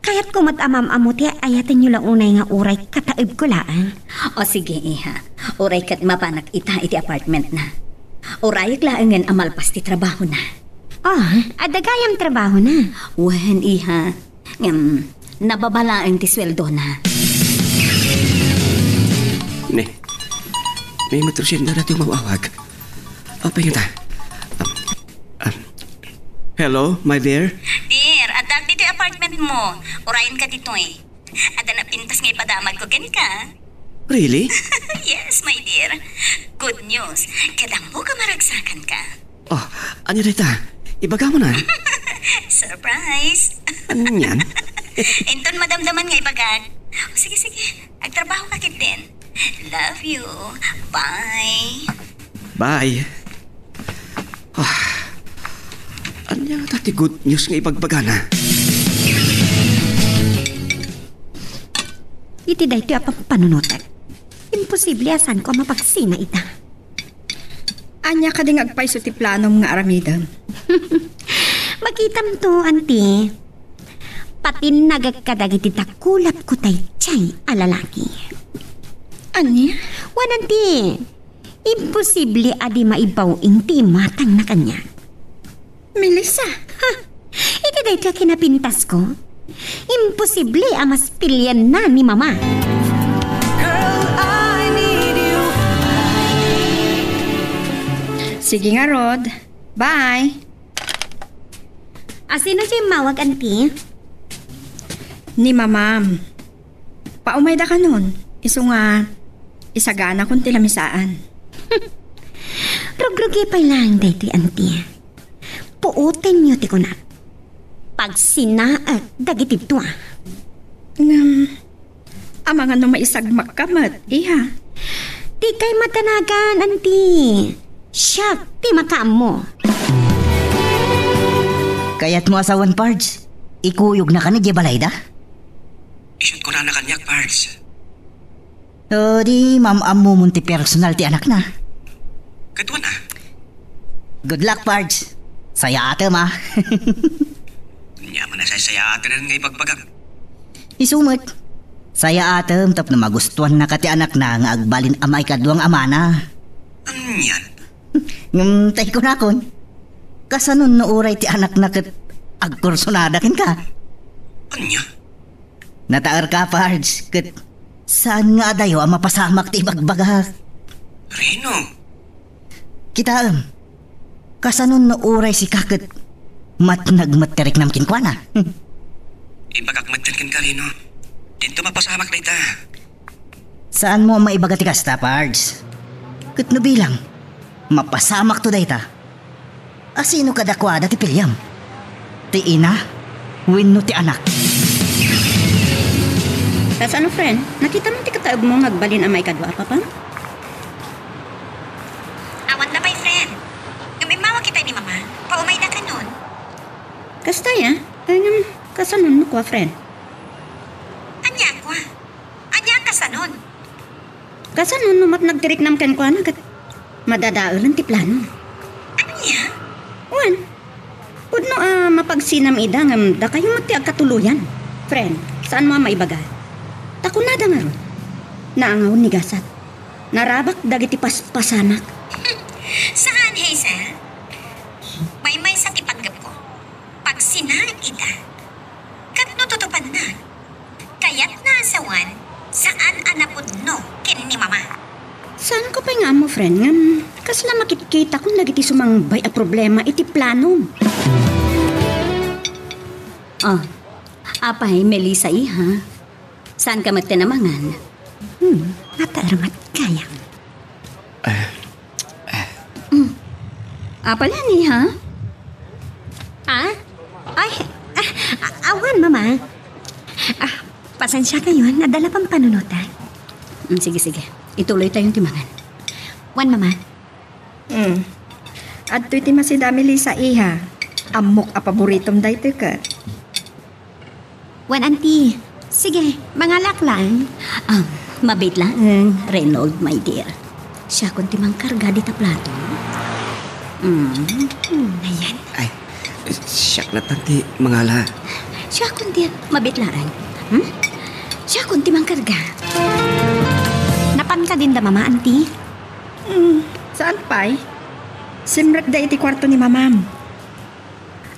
Kayatko met a maam-ammo ti ay-ayatenyo la unay nga uray kataebko laeng. O sige, iha. Uray ket mapanak ita iti apartmentna. Urayek laengen a malpas ti trabahona. Ah, adda gayam trabahona? Wen, iha. Ngem, nababa laeng ti sueldona. Ne. Ni Matrician daytoy umaw-awag. Apay ngata? Um, um, hello, my dear? Dear, addaak ditoy apartmentmo. Urayenka ditoy. Adda napintas nga ipadamagko kenka. Really? Yes, my dear. Good news. Ket ammok a maragsakanka. Oh, ania dayta? Ibagam na. Surprise. Anian? Inton madamdaman nga ibagak. O, sige, sige. Agtrabahoka ketdin. Love you. Bye. Bye. Ah, ania ngata ti good news nga ibagbagana? Iti daytoy a pampanunotek, imposible a saanko a mapagsina ita. Ania kadi nga agpayso ti planom nga aramidem? Makitamto, Auntie. Patinnagek kadagiti dakulapko daydiay a lalaki. Ania? Wen, Auntie, imposible a di maibaw-ing ti imatangna kaniak. Melissa! Ha! Iti daytoy a kinapintasko, imposible a maspilianna ni Mama. Girl, I need you. Sige ngarud. Bye. A, sino ti immawag, Auntie? Ni Mamam. Paumayda kanon, isu nga isaganakon ti lamisaan. Rugrugi pay laeng daytoy, Auntie. Puotenyo ti kunak. Pagsinaek dagiti dua. Ngem, amangan no maisagmakka met, iha. Dikay madanagan, Auntie. Siak ti makaammo. Kayatmo a sawen, Pards? Ikuyogna kano idiay balayda? Isut' kunana kaniak, Pards. O, di maam-ammomon ti personal ti anakna. Ket wen a? Good luck, Pards. Sayaatem, a. Ania man a saysayaaten nga ibagbagam? Isu met. Sayaatem tapno magustuannaka ti anakna nga agbalin a maikadua nga amana. Anian? Ngem tay kunakon, kasanon no uray ti anakna ket agkursonada kenka? Ania? Nataerka, Pards, ket saan nga adayo a mapasamak ti ibagbagak. Reno? Kitaem, kasanon no uray sika ket matnag met ti riknam kenkuana? Ibagak met kenka, Reno. Dinto mapasamak dayta. Saanmo a maibaga ti kasta, Pards. Ket no bilang, mapasamakto dayta. A, sino kadakuada ti piliam? Ti ina wenno ti anak? Kasano, friend? Nakitam ti kataebmo nga agbalin a maikadua a papa? Awan da pay, friend. Ngem immawag kita ni Mama. Paumayda kanon. Kasta, a? Ay, ngem, kasano no kua, friend? Ania kua? Ania a kasanon? Kasanon no matnag ti riknam kenkuana ket madadaelen ti plano? Ania? Wen, pudno a mapagsinam ida ngem dakayo met ti agkatuloyan. Friend, saanmo a maibaga? Ta kunada ngarud, naangaw ni gasat. Narabak dagiti paspasamak. Saan, Hazel? Ay nga mo, friend, ngem kasla makitkitakon dagiti sumangbay a problema iti planom? Ah, apay, Melissa, iha? Saan ka met ti namangan? Hmm, nater met gayam. Ah, ah. Hmm. Apay, iha? Ah? Ay, ah, a-, awan, Mama. Ah, pasensia kayon, adda la pampanunotak. Hmm, sige, sige. Ituloy tayo ti mangan. Wan, Mama. Hmm. Adtoy ti masida, Melissa, iha. Ammok a paboritom daytoy ket. Wen, Auntie. Sige, mangalak laeng. Ah, mabiit laeng, Reynold, my dear. Siakon ti mangkarga dita plato. Mm. Hmm, ayan. Ay, siak latta ti mangala. Siakon ti, mabiit laeng. Hmm? Siakon ti mangkarga. Napan ka din da, Mama, Auntie? Hmm, saan pay? Simrek da iti kwarto ni Mamam.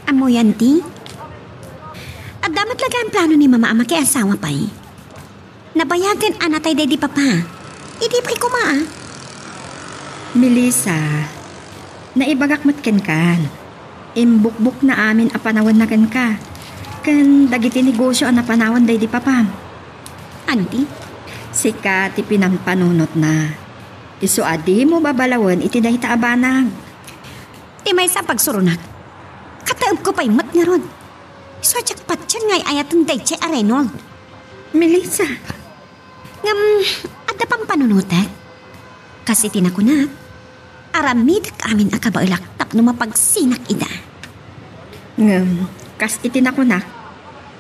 Ammoyo, Auntie? Adda met laeng plano ni Mama a makiasawa pay. Nabayagen a natay daydi Papa. Idi pay koma, a? Melissa, naibagak met kenkan. Imbukbokna amin a panawenna kenka, ken dagiti negosio a napanawen daydi Papam. Auntie? Sika ti pinampanunotna. Isu a dimo babalawen iti dayta a banag. Ti maysa a pagsuronak, kataebko pay met ngarud. Isu a diak patien nga ay-ayaten daydiay a Reynold. Melissa. Ngem, adda pampanunotek. Kas iti nakunak, aramidek amin a kabaelak tapno mapagsinak ida. Ngem, kas iti nakunak,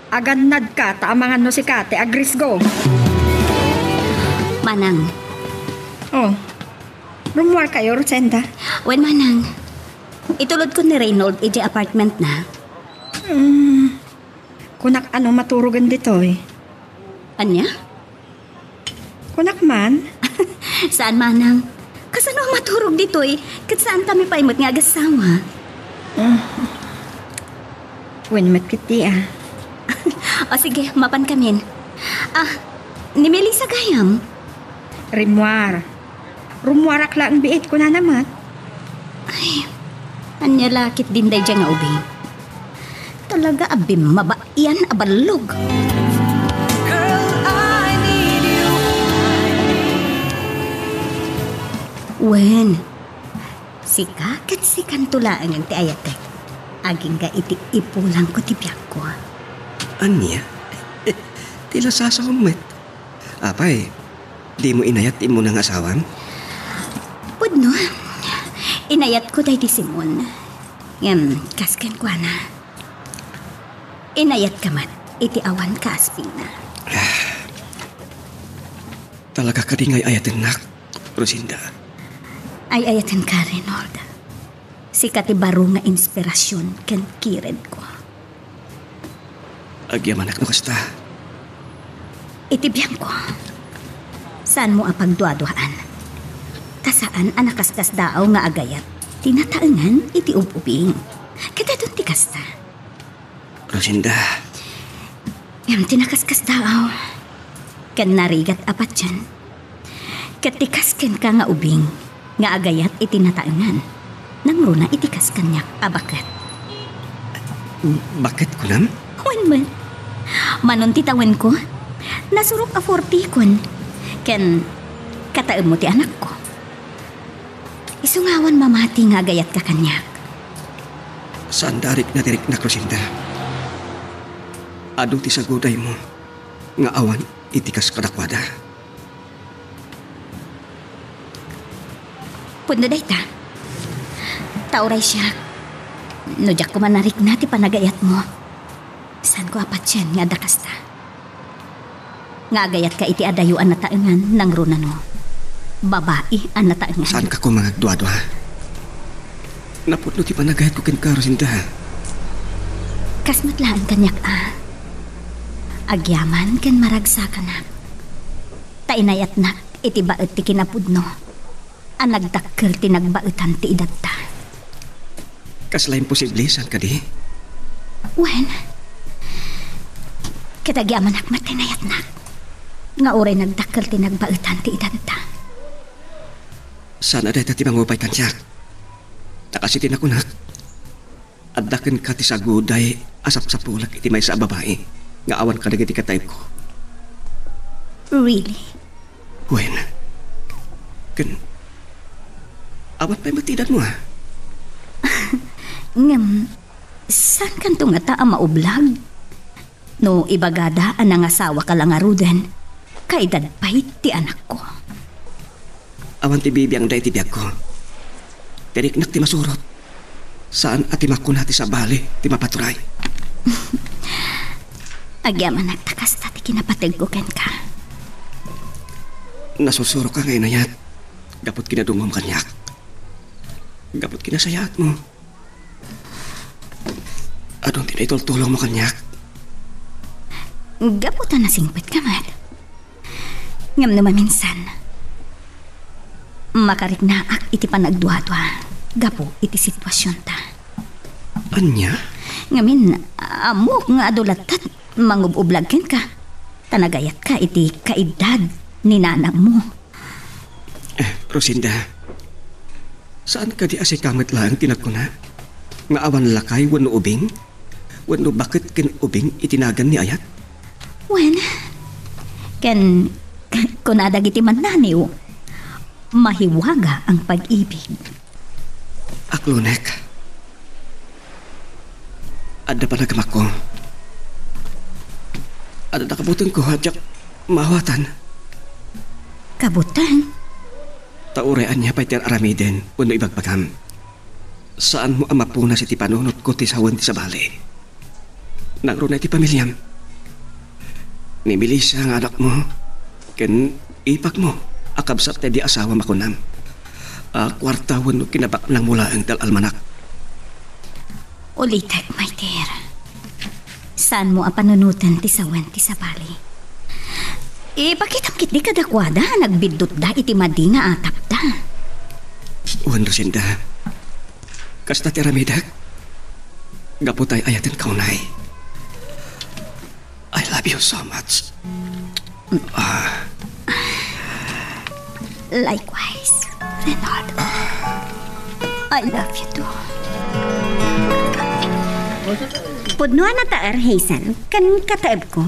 agannadka ta amangan no sika ti agrisgo. Manang. Oh, rummuarkayo, Rosenda? Wen, Manang. Itulodko ni Reynold idiay apartmentna. Hmm. Kunak a no maturogen ditoy. Ania? Kunak man. Saan, Manang. Kasano a maturog ditoy? Ket saan kami pay met nga agassawa? Ah. Wen met ketdi, a. O sige, mapan kamin. Ah, ni Melissa gayam? Rimmuar. Rummuarak laeng biit, kunana met. Ay, ania la ketdin daydiay nga ubing? Talaga a bimmabaian a ballog. Girl, I need you. Wen, sika ket sikanto laengen ti ayatek. Agingga iti ipulangko ti biagko. Ania? Ti lasasawem met. Apay, dimo inayat ti immuna nga asawam? Pudno, inayatko daydi Simon. Ngem, kas kenkuana, inayatka met iti awan kaaspingna. Talaga kadi nga ay-ayatennak, Rosenda? Ay-ayatenka, Reynold. Sika ti baro nga inspirasion ken kiredko. Agyamanak no kasta. Iti biangko, saanmo a pagduaduaan. Ta saan a nakaskasdaaw nga agayat ti nataengan iti ub-ubing. Kadadun ti kasta. Rosenda. Ngem ti nakaskasdaaw ken narigat a patien. Ket ti kas kenka nga ubing nga agayat iti nataengan, nangruna iti kas kaniak a baket. Baket kunam? Wen met. Manon ti tawenko, nasurok a fortikon, ken kataemmo ti anakko. Isu nga awan mamati nga agayatka kaniak. Saan da a rikna ti riknak, Rosenda. Adu ti sagudaymo nga awan iti kas kadakuada. Pudno dayta. Ta uray siak, no diak koma narikna ti panagayatmo, saanko a patien nga adda kasta. Nga agayatka iti adayo a nataengan nangruna no babai a nataengan. Saanka koma nga agduadua. Napudno ti panagayatko kenka, Rosenda. Kas met laeng kaniak a. Agyaman ken maragsakanak. Ta inayatnak iti baet ti kinapudno a nagdakkel ti nagbaetan ti edadta. Kasla imposible, saan kadi? Wen, ket agyamanak met ti inayatnak nga uray nagdakkel ti nagbaetan ti edadta. Saan a dayta ti mangupay kaniak. Ta kas iti nakunak, adda kenka ti saguday a sapsapulek iti maysa a babai nga awan kadagiti kataibko. Really? Wen. Ken, awan pay matidanmo, a? Ngem, saankanto ngata a maublag? No ibagada a nangasawaka la ngaruden, kaedad pay ti anakko. Awan ti bibiangda iti biagko. Ti riknak ti masurot. Saan a ti makuna ti sabali ti mapaturay. Agyamanak ta kasta ti kinapategko kenka. Nasusuroka nga inayat gapu ti kinadungom kaniak. Gapu ti kinasayaatmo. Adun ti naitultulongmo kaniak. Gapu ta nasingpetka met. Ngem no maminsan, makariknaak iti panagduadua gapu iti situasionta. Ania? Ngamin, ammok nga adu latta ti mangub-ublag kenka. Ta nagayatka iti kaeddad ni nanammo. Eh, Rosinda, saan kadi a sika met laeng ti nagkuna nga awan lakay wenno ubing? Wenno baket ken ubing iti nagan ni ayat? Wen, ken kuna dagiti mannaniw, mahiwaga ang pag-ibig. Aklonek. Adda panagamakko. Adda kabutengko a diak maawatan. Kabuteng? Ta uray ania pay ti ar-aramiden wenno ibagbagam, saanmo a mapunas iti panunotko ti sawen ti sabali. Nangruna iti pamiliam. Ni Melissa nga anakmo ken ipakmo a kabsat daydi asawam a kunam a kuarta wenno kinabaknangmo laeng ti al-almanak. Ulitek, my dear. Saanmo a panunoten ti sawen ti sabali. Ipakitam ketdi kadakuada a nagbiddutda iti madi nga atapda. Wen, Rosinda. Kasta ti aramidek. Gapu ta ay-ayatenka unay. I love you so much. Ah. Likewise, Reynald. I love you too. Pudno a nataer, Hazel, ken kataebko.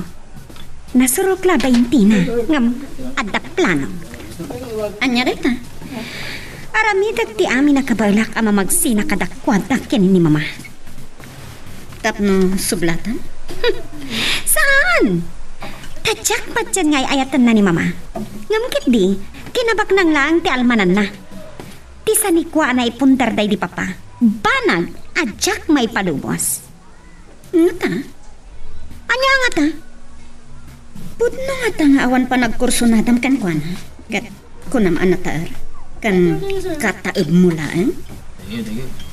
Nasurok laeng ti ina, ngem adda plano. Ania dayta? Aramidek ti amin a kabaelak a mamagsina kadakuada ken ni Mama. Tapno sublatan? Saan? Ta diak patien nga ay-ayatenna ni Mama. Ngem ketdi, kinabaknang laeng ti almananna. Ti sanikua a naipundar daydi Papa, banag a diak maipalubos. Ngata? Ania ngata? Pudno ngata nga awan panagkursunadam kenkuana? Ket kunam a nataer? Ken kataebmo laeng?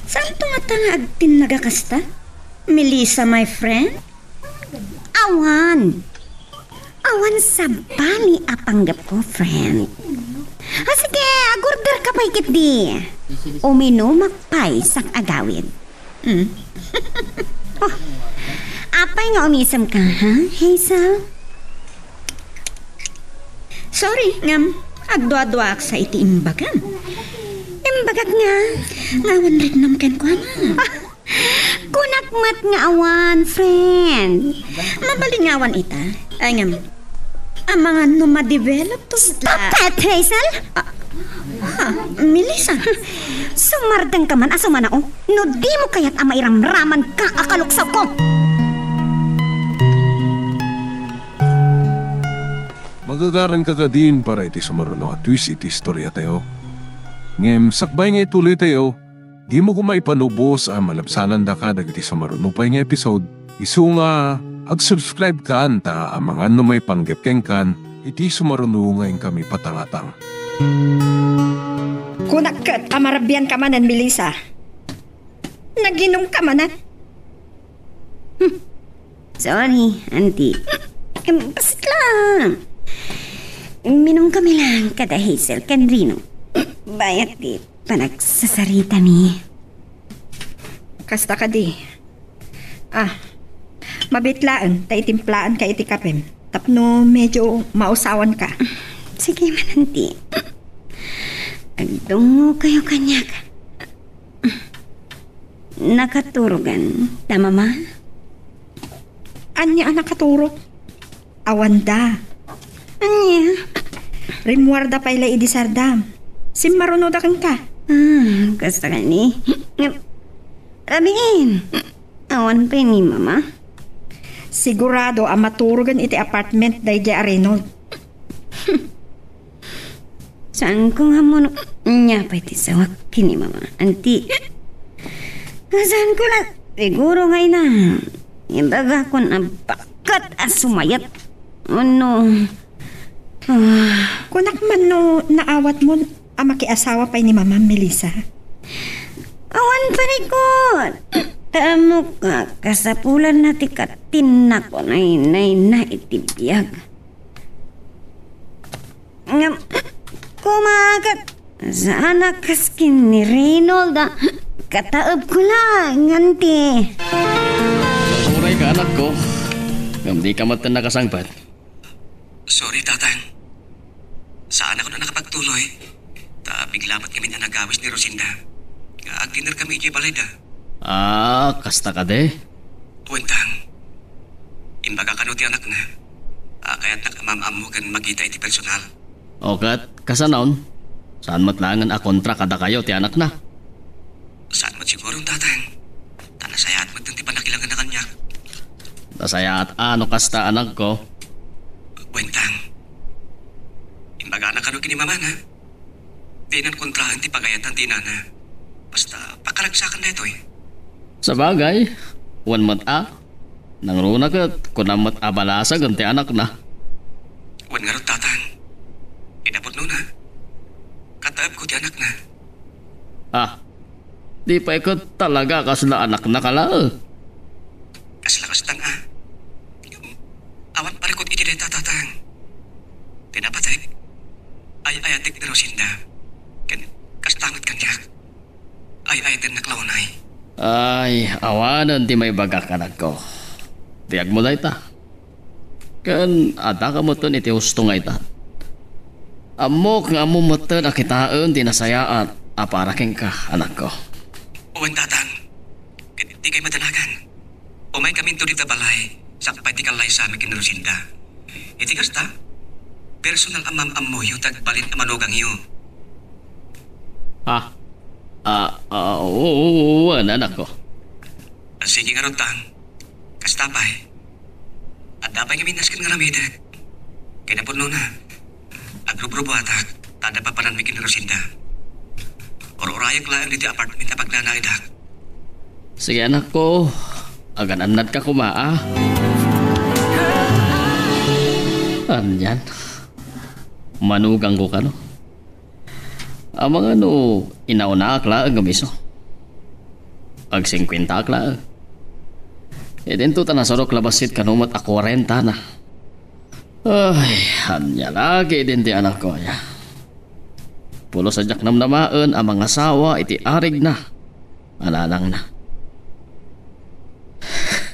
Saanto ngata nga agtinnaga kasta? Melissa, my friend? Awan. Awan sabali a panggepko, friend. Ah, sige, agorder ka pay ketdi. Uminumak pay sa agawid. Mm. Oh, apay nga umisemka, ha, Hazel? Sorry, ngem agduaduaak sa iti imbagam. Imbagak nga, nga awan riknam kenkuana. Ah, kunak met nga awan, friend. Mabalin nga awan ita. Ay, ngem, amangan no ma-develop to. Stop it, Hazel! Ah, ha, Melissa. Sumardeng ka man a sumanao, no di mo kayat a mairamraman ka a kaluksawko. Magagaran ka kadin para iti sumaruno a twist iti istorya tayo. Ngem sakbay nga ituloy tayo, dimo koma ipanubos a malabsanandaka dagiti sumaruno pay nga episode. Isu nga ag-subscribe kan ta amangan no maipanggep kenkan iti sumaruno nga inkami patangatang. Kunak ket a marabian ka manen, Melissa. Naginom ka manen. Hmm. Sorry, auntie. Em, basit lang. Minum kami lang kada Hazel ken Rino. Bayat ti panagsasaritami. Kasta kadi. Ah, mabitlaen ta itimplaan ka iti kapem. Tapno medyo mausawan ka. Sige man, auntie. Ag-, Dungngokayo kaniak. Nakaturogan ta, Mama? Ania a nakaturog? Awanda. Ania? Rimmuarda pay la idi sardam. Simmarunoda kenka. Ah, kasta kani. Amin. Awan pay ni Mama. Sigurado a maturogen iti apartment daydiay a Reynold. Saanko nga ammo no ania pay ti sawak ken ni Mama. Anti. Saanko la siguro nga ina. Ibagakon a baket a sumayat. Ano? Ah. Kunak man no naawatmo a makiasawa pay ni Mama, Melissa. Awan parikot. Ta ammok a kasapulanna ti katinnak, nay, nay, nay, iti biag. Ngem, kumakat, saan a kas ken ni Reynold a kataebko laeng, anti. Uray ka, anakko. Ngem dika met nakasangpet. Sorry, Tatang. Saanak a nakapagtuloy. Ta bigla met ngamin a nagawis ni Rosinda. Nga agdinner kami idiay balayda. Ah, kasta kadi? Wen, Tang. Imbaga kano ti anakna a kayatnak a maam-ammo ken makita iti personal. O ket, kasano? Saan met laengen a kontra kadakayo ti anakna? Saan met siguro, Tatang. Ta nasayaat met ti pannakilangenna kaniak. Nasayaat a no kasta, anakko. Wen, Tang. Imbagana kano ken ni Mamana. Dinan kontraen ti pagayatan ti inana. Basta, pakaragsakan daytoy. Sabagay, wen met a. Nangruna ket kunam met a balasagen ti anakna. Wen ngarud, Tatang. Kinapudnona, kataebko ti anakna. Ah, di pay ket talaga kasla anakna ka laeng. Kasla kasta nga. Awan parikot iti dayta, Tatang. Ti napatek, ay-ayatek ni Rosinda. Ken kasta met kaniak. Ay-ayatennak la unay. Ay, awanen ti maibagak, anakko. Biagmo dayta. Ken addaka metten iti husto nga ita. Ammok nga ammom metten a kitaen ti nasayaat a para kenka, anakko. Wen, Tatang. Ket dikay madanagan. Umaykaminto dita balay, sakbay ti kallaysami ken ni Rosinda. Iti kasta, personal a maam-ammoyo ti agbalin a manugangyo. Ah, ah, ah, oo, oo, oo, wen, anakko. Ah, sige ngarud, Tang. Kasta pay. Adda pay ngamin nasken nga aramidek. Kinapudnona, agrubrubuatak, ta adda papananmi ken ni Rosinda. Ur-urayak laeng ditoy apartment a pagnanaedak. Sige, anakko, agan-annadka koma, a. Anian? Manugangko kano? Amangan no inaunaak laeng ngem isu. Agsingkuentaak laeng. Idinto ta nasurok la bassit kano met a kuarentana. Ay, ania la ketdin ti anakko aya. Pulos a diak namnamaen a mangasawa iti arigna a nanangna.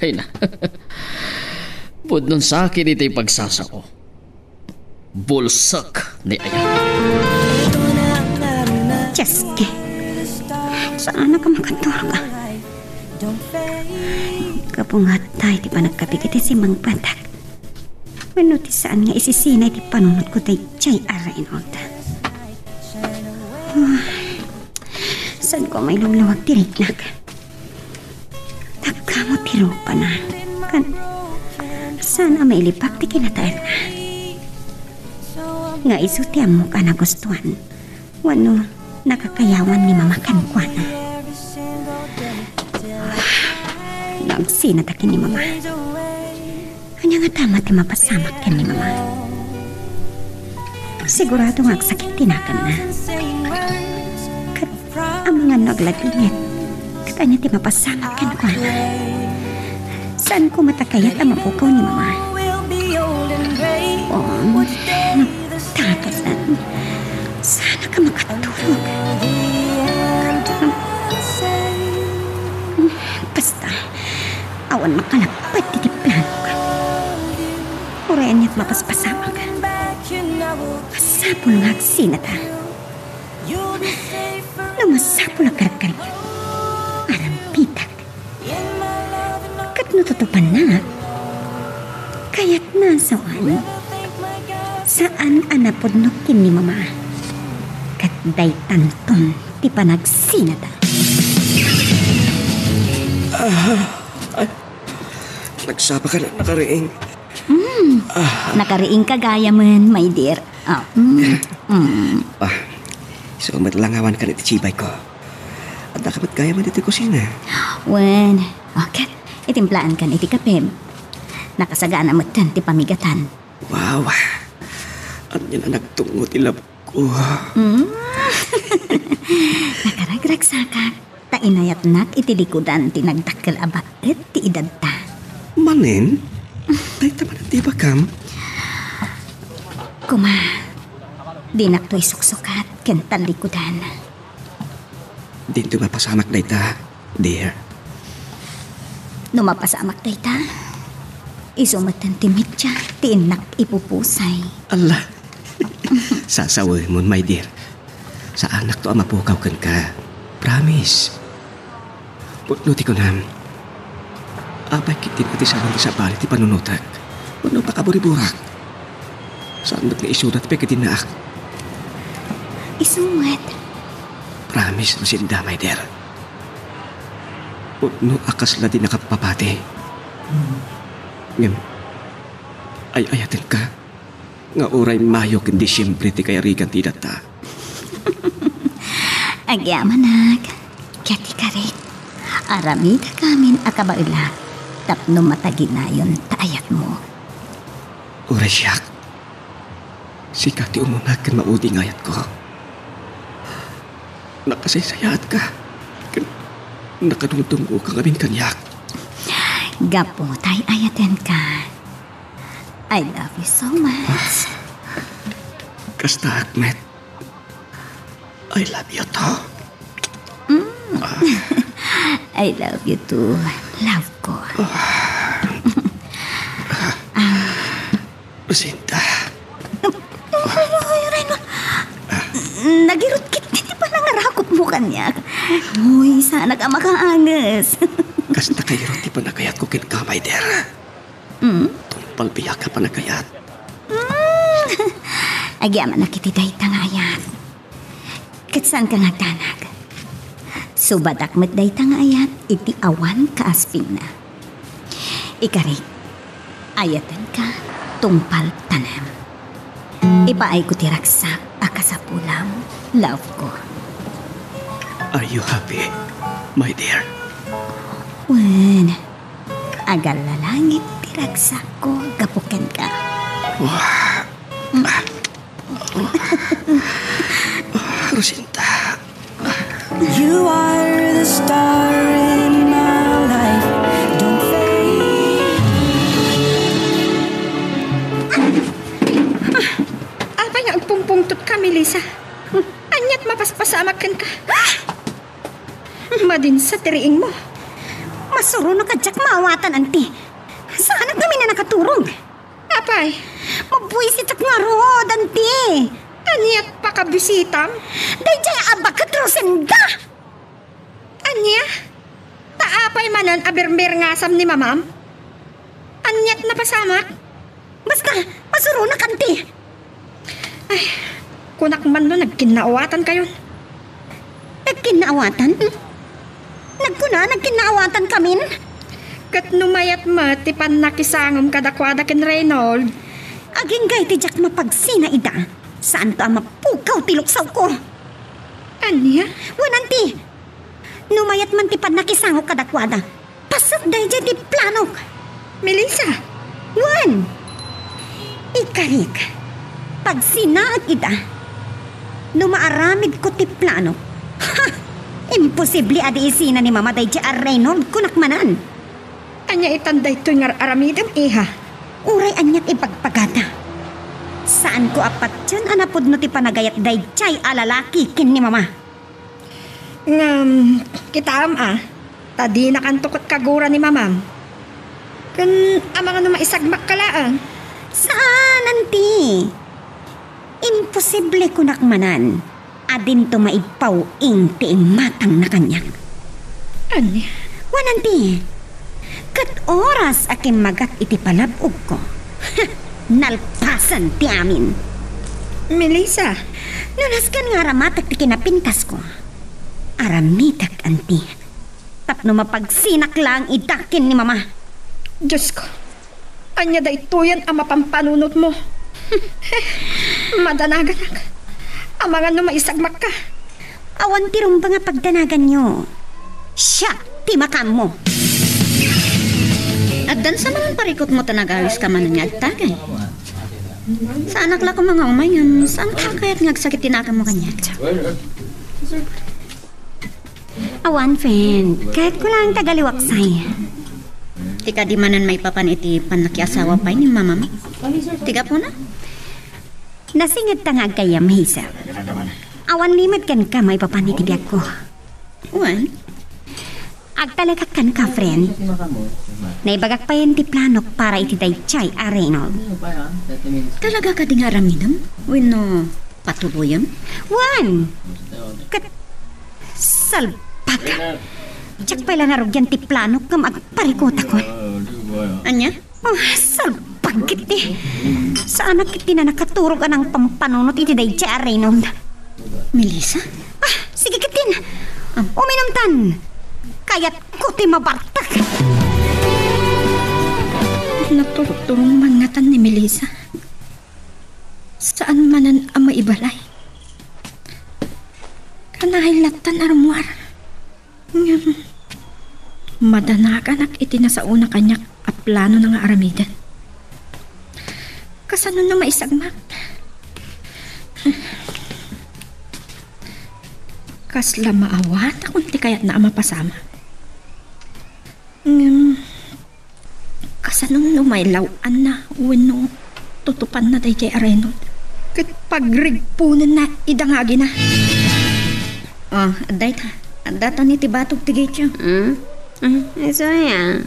Ay na. Pudnon sakit iti pagsasao. Bulsek ni aya. Dios, saan a makatulog? Kapungat tayo ti panagkapigit iti simmangpatak. Wenno ti saan nga isisina iti panunotko daydiay a Reynold? Ah, saanko a mailulawag ti riknak? Tagkamo ti rupana. Kan, saan a mailipak ti kinataenna? Nga isu ti ammok a nagustuan. Wenno, nakakayawan ni Mama kenkuana. Nagsinata ken ni Mama. Ania ngata met ti mapasamak ken ni Mama? Sigurado nga agsakit ti naganna. Ket amangan no agladingit, ket ania ti mapasamak kenkuana? Saanko met a kayat a mapukaw ni Mama? Um, Takasan, saan a makatulog? Basta, awan makalapped iti planok. Uray aniat mapaspasamak. Masapul nga agsinata. No masapul a karkarigak, arambitak. Ket no tutupannak, kayatna a sawen. Saan a napudno ken ni Mama. Ket daytanton ti panagsinada. Ay, nagsapa ka na, nakariing. Mm. Ah. Nakariing ka gayamen, my dear. Ah, mm, mm. Ah, isu met la nga awankan iti sibayko. Adda ka met gayamen iti kusina. Wen, okay. Itimplaankan iti kapem. Nakasagana metten ti pamigatan. Wow! Ania a nagtungngo ti labko. Mm. Nakaragragsakak, ta inayatnak iti likudan ti nagdakkel a baet ti edadta. Manen? Dayta manen ti ibagam? Kuma, dinakto isuksukat ken tallikudan. Dinto mapasamak dayta, dear. No mapasamak dayta, isu metten ti media ti innak ipupusay. Alla. Sasawemon, my dear. Saannakto a mapukaw kenka. Promise. Pudno ti kunam. Apay ketdin a ti sawen ti sabali ti panunotek wenno pakaburiburak? Saan met nga isuda ti pagidinnaak? Isu met. Promise, Lucinda, my dear. Pudno a kasla di nakapapati. Ngem, ay-ayatenka nga uray Mayo ken Disiembre ti kayarigan ti edatta. Agyamanak, ket ikarik, aramidek amin a kabaelak tapno mataginayon ta ayatmo. Uray siak, sika ti umuna ken maudi nga ayatko. Nakasaysayaatka ken nakadungdungngoka ngamin kaniak. Gapu ta ay-ayatenka. I love you so much. Kastaak met. I love you too. Mm. I love you too, love ko. Jacinta. Uy, Reynold. Nagirut ketdi ti panangarakopmo kaniak. Uy, saanak a makaanges. Kasta kayat ti panagayatko kenka, my dear. Mm? Tungpal biag a panagayat. Mm. Agyamanak iti dayta nga ayat. Ket saanka nga agdanag. Subadak met dayta nga ayat iti awan kaaspingna. Ikarik, ayatenka tungpal tanem. Ipaayko ti ragsak a kasapulam, love ko. Are you happy, my dear? Wen, agallalangit ti ragsakko gapu kenka. Wah. Ah. Jacinta. You are the star in my life. Don't fade. Apay nga agpungpungtotka, Melissa? Aniat mapaspasamak kenka? Madinsa ti riingmo. Masuronak a diak maawatan, anti. Saanak ngamin a nakaturog. Apay? Mabuisitak ngarud, anti. Aniat pakabisitam? Daydiay a baket, Rosenda! Ania? Ta apay manen a birmirngasam ni mamam? Aniat napasamak? Basta, masuronak, anti. Ay, kunak man no nagkinnaawatan kayon. Nagkinnaawatan? Hmm? Nagkuna, nagkinnaawatan kamin? Ket no mayat met ti pannakisangom kadakuada ken Reynold. Agingga iti diak mapagsina ida, saanto a mapukaw ti luksawko. Ania? Wen, anti, no mayat man ti pannakisangok kadakuada, paset daydiay ti planok. Melissa! Wen! Ikarik, pagsinaek ida. No maaramidko ti planok, ha! Imposible a di isina ni Mama daydiay a Reynold, kunak manen. Ania itan daytoy nga ar-aramidem, iha? Uray aniat ibagbagada. Saanko a patien a napudno ti panagayat daydiay a lalaki ken ni Mama. Ngem, kitaem a, ta dinakanto ket kagura ni mamam. Ken amangan no maisagmakka laeng. Saan, anti. Imposible, kunak manen. A dinto maippaw-ing ti imatangna kaniak. Ania? Wen anti, ket oras a kimmagat iti palab-ogko, nalpasen ti amin. Melissa! No nasken nga aramatek ti kinapintasko, aramitek anti. Tapno mapagsinak laeng ida ken ni Mama. Diosko, ania daytoyen a mapampanunotmo? Madanaganak. Amangan no maisagmakka. Awan ti rumbeng a pagdanaganyo. Siak ti makaammo. Addan sa manen parikutmo ta nagawiska manen nga agtagay. Saanak la koma nga umay ngem saanka kayat nga agsakit ti naganmo kaniak? Awan, friend. Kayatko laeng ti agaliwaksay. Ti kadi manen maipapan iti pannakiasawa pay ni mamam? Ti gapuna? Nasingedta nga aggayyem, Hazel. Awan limed kenka maipapan iti biagko. Wen? Agtalekak kenka, friend. Naibagak payen ti planok para iti daydiay a Reynold. Talaga kadi nga aramidem? Wenno patuloyem? Wen! Ket salbag! Diak pay la narugian ti planok ngem agparikutakon. Ania? Oh, salbag ketdi. Saanak ketdi a nakaturog a nangpampanunot iti daydiay a Reynold. Melissa? Ah, sige ketdin. Am- Uminumtan. Kayatko ti mabartek. Naturturong man ngatan ni Melissa. Saan manen a maibalay. Kanayon lattan a rummuar. Ngem, madanaganak iti nasaona kaniak a planona nga aramiden. Kasano no maisagmak? Kasla maawatakon ti kayatna a mapasamak. Ngem, kasano no mailaw-anna wenno tutupanna daydiay a Reynold ket pagrigponenna ida nga agina? Oh, adda ita. Adda tani ti batog ti gate-yo. Hmm? Hmm, isu aya.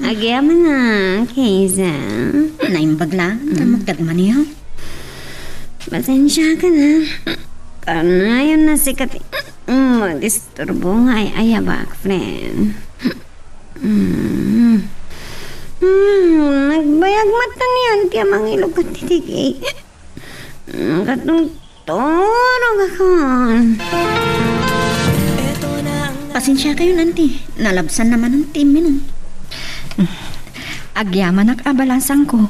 Agyamanak, Hazel. Naimbag laeng ta Mm. magdagmaneho. Pasensiakan, ha. Kanayon a sika ti, mm, madisturbo nga ay-ayabak, friend. Mm. Mm, nagbayag met ni Auntie a mangilugan ti tigay. Mm, katungtungagakon. Pasensiakayon, Auntie. Nalabsanna manen ti imminum. Agyamanak a balasangko.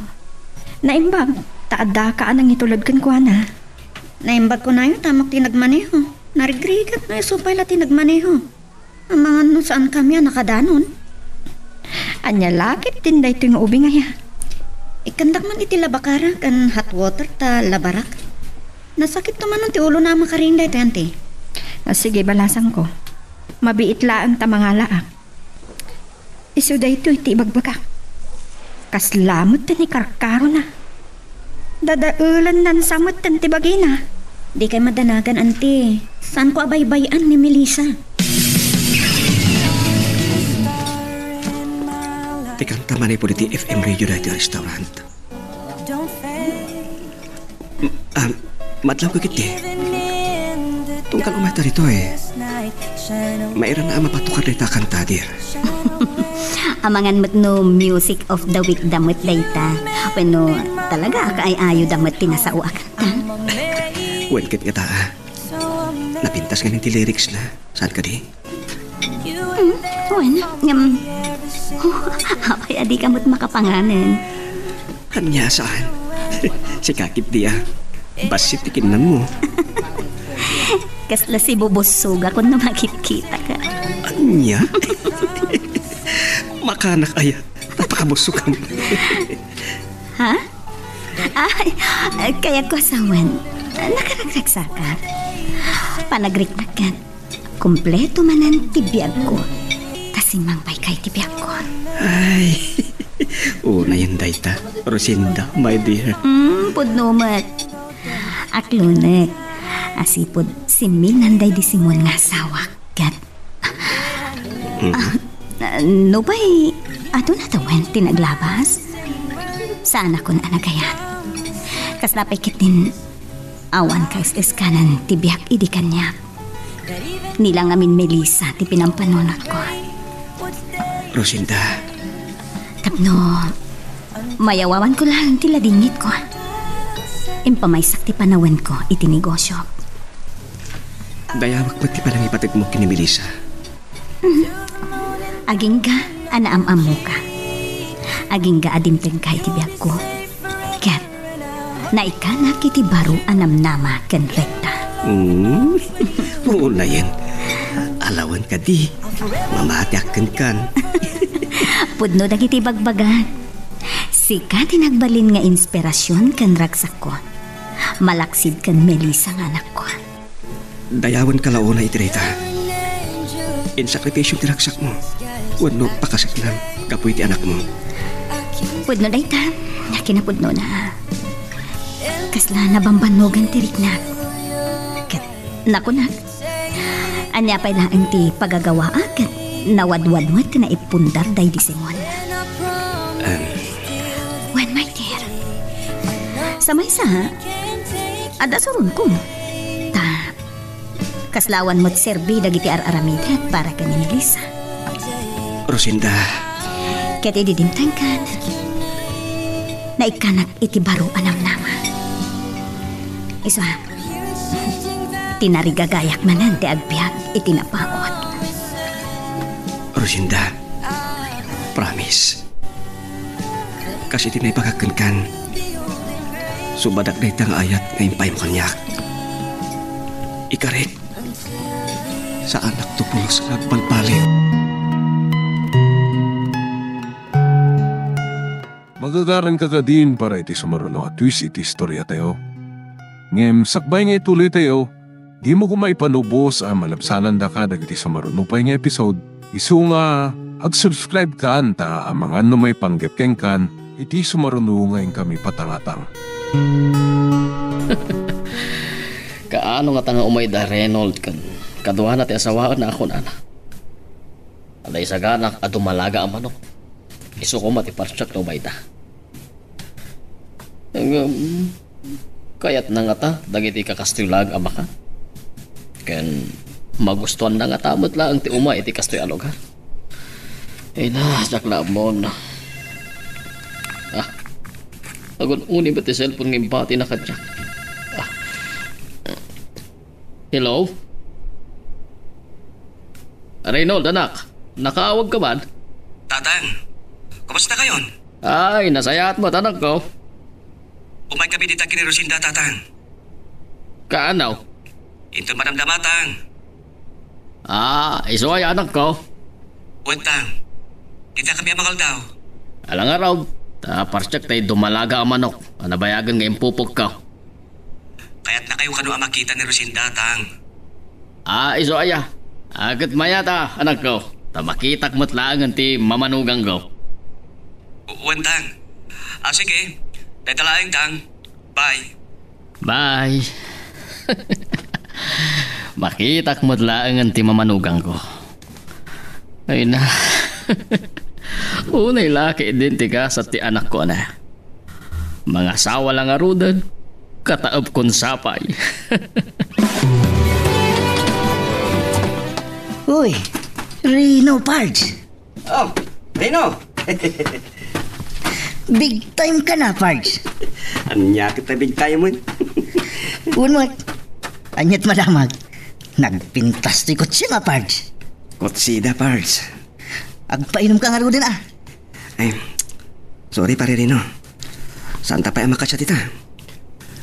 Naimbag, ta addaka a nangitulod kenkuana. Naimbag kunayo ta ammok ti nagmaneho. Narigrigat no isu pay la ti nagmaneho. Amangan no saankami a nakadanon. Ania la ketdin daytoy nga ubing aya? Ikkandak man iti labakara ken hot water ta labarak. Nasakitto manen ti ulona a makaring daytoy, Auntie. Ah, sige, balasangko. Mabiit laeng ta mangalaak. Isu daytoy ti ibagbagak. Kasla met ti karkarona. Dadaelennan sa met ti bagina. Dikay madanagan, Auntie. Saanko a baybay-an ni Melissa. Ti kanta manipud iti F M radio daytoy a restaurant. Ah, madlawko ketdi. Tunggal umayta ditoy. Mairana a mapatukar dayta a kanta, dear. Amangan met no music of the week da met dayta. Wenno, talaga a kaay-ayoda met ti nasao a kanta. Wen ket ngata, ah. Napintas ngamin ti lyrics na. Saan kadi? Hmm, wen, ngem, apay a dika met makapanganen? Ania, saan? Sika ketdi a. Bassit ti kinnanmo. Kasla sibubussogakon no makitkitaka. Ania? Makanak aya? Napakabussogam. Ha? Ay, kayatko a sawen. Nakaragragsakak. Panagriknak ket. Kompleto manen ti biagko. Ta simmangpaykay ti biagko. Ay, unayen dayta, Rosinda, my dear. Hmm, pudno met. Aklonek. Asipud simminan daydi Simon nga asawak. Ket, Mm. Ah, no pay, aduna tawen ti naglabas? Saanakon a nagayat. Kasla pay ketdin Awan kaes-eskanen ti biag idi kaniak. Ni la ngamin Melissa ti pinampanunotko. Rosinda. Tapno mayawawanko laeng ti ladingitko. Impamaysak ti panawenko iti negosiok. Dayawek met ti panangipategmo ken ni Melissa. Agingga a naam-ammoka. Agingga a dimtengka iti biagko. Ket naikkanak iti baro a namnama ken rekta. Mm. Unayen. Alawen kadi. Mamatiak kenkan. Pudno dagiti bagbagak. Sika ti nagbalin nga inspirasion ken ragsakko. Malaksid ken Melissa nga anakko. Dayawenka la unay iti dayta. Insakripisyo ti ragsakmo wenno pakasaknam gapu iti anakmo. Pudno dayta, kinapudnona. Kasla nabambannogan ti riknak. Ket nakunak, ania pay laeng ti pagagawaak ket nawadwad met ti naipundar daydi Simon. Em. Wen, my dear. Sa maysa, adda suronko. Ta, kasla awan met serbi dagiti ar-aramidet para ken ni Melissa. Rosinda. Ket idi dimtengkan, naikkanak iti baro a namnama. Isu a, tinarigagayak manen ti agbiag iti napaut. Rosinda, promise. Kas iti naibagak kenkan, subadak dayta nga ayat nga impaymo kaniak. Ikarik, saanakto pulos nga agbalbaliw. Magagaranka kadin para iti sumaruno a twist iti istoriatayo. Ngem sakbay nga ituloytayo, dimo koma ipanubos a malabsanandaka dagiti sumaruno pay nga episode. Isu nga, ag-subscribe kan ta amangan no maipanggep kenkan iti sumaruno nga inkami patangatang. Kaano ngata nga umay da Reynold ken kaduana ti asawaenna a kunana, "Adda isaganak a dumalaga a manok. Isu koma ti parsiak no umayda." Ngem, kayatna ngata dagiti kakastoy laeng a maka? Ken magustuanna ngata met laeng ti umay iti kastoy a lugar? Ay na, diak la ammon. Ah, agun-uni met ti cellphone nga imbatina kaniak. Ah. Hello? Reynold, anak, nakaawag ka man? Tatang, kumusta kayon? Ay, nasayaat met, anakko. Umaykami dita ken ni Rosinda, Tatang. Kaano? Inton madamdama, Tang. Ah, isu aya, anakko? Wen, Tang. Dita kami a mangaldaw. Ala ngarud, ta parsiak tay dumalaga a manok a nabayagen nga impupokko. Kayatnakayo kano a makita ni Rosinda, Tang? Ah, isu aya. Ah, ket mayat a, anakko. Ta makitak met laengen ti mamanugangko. Wen, Tang. Ah, sige. Dayta laeng, Tang. Bye. Bye. Makitak met laengen ti mamanugangko. Ay na. Unay la ketdin ti gasat ti anakko, ana. Mangasawa la ngaruden, kataepkon sapay. Uy, Rino, Pards. Oh, Rino. Big time ka na, Pards. Ania ket a big time-en? Wen met. Ania't madamag? Nagpintas ti kotse nga, Pards. Kotsida, Pards. Agpainom ka ngaruden, ah. Ay, sorry, Pare Rino. Saanta pay a makasiat ita.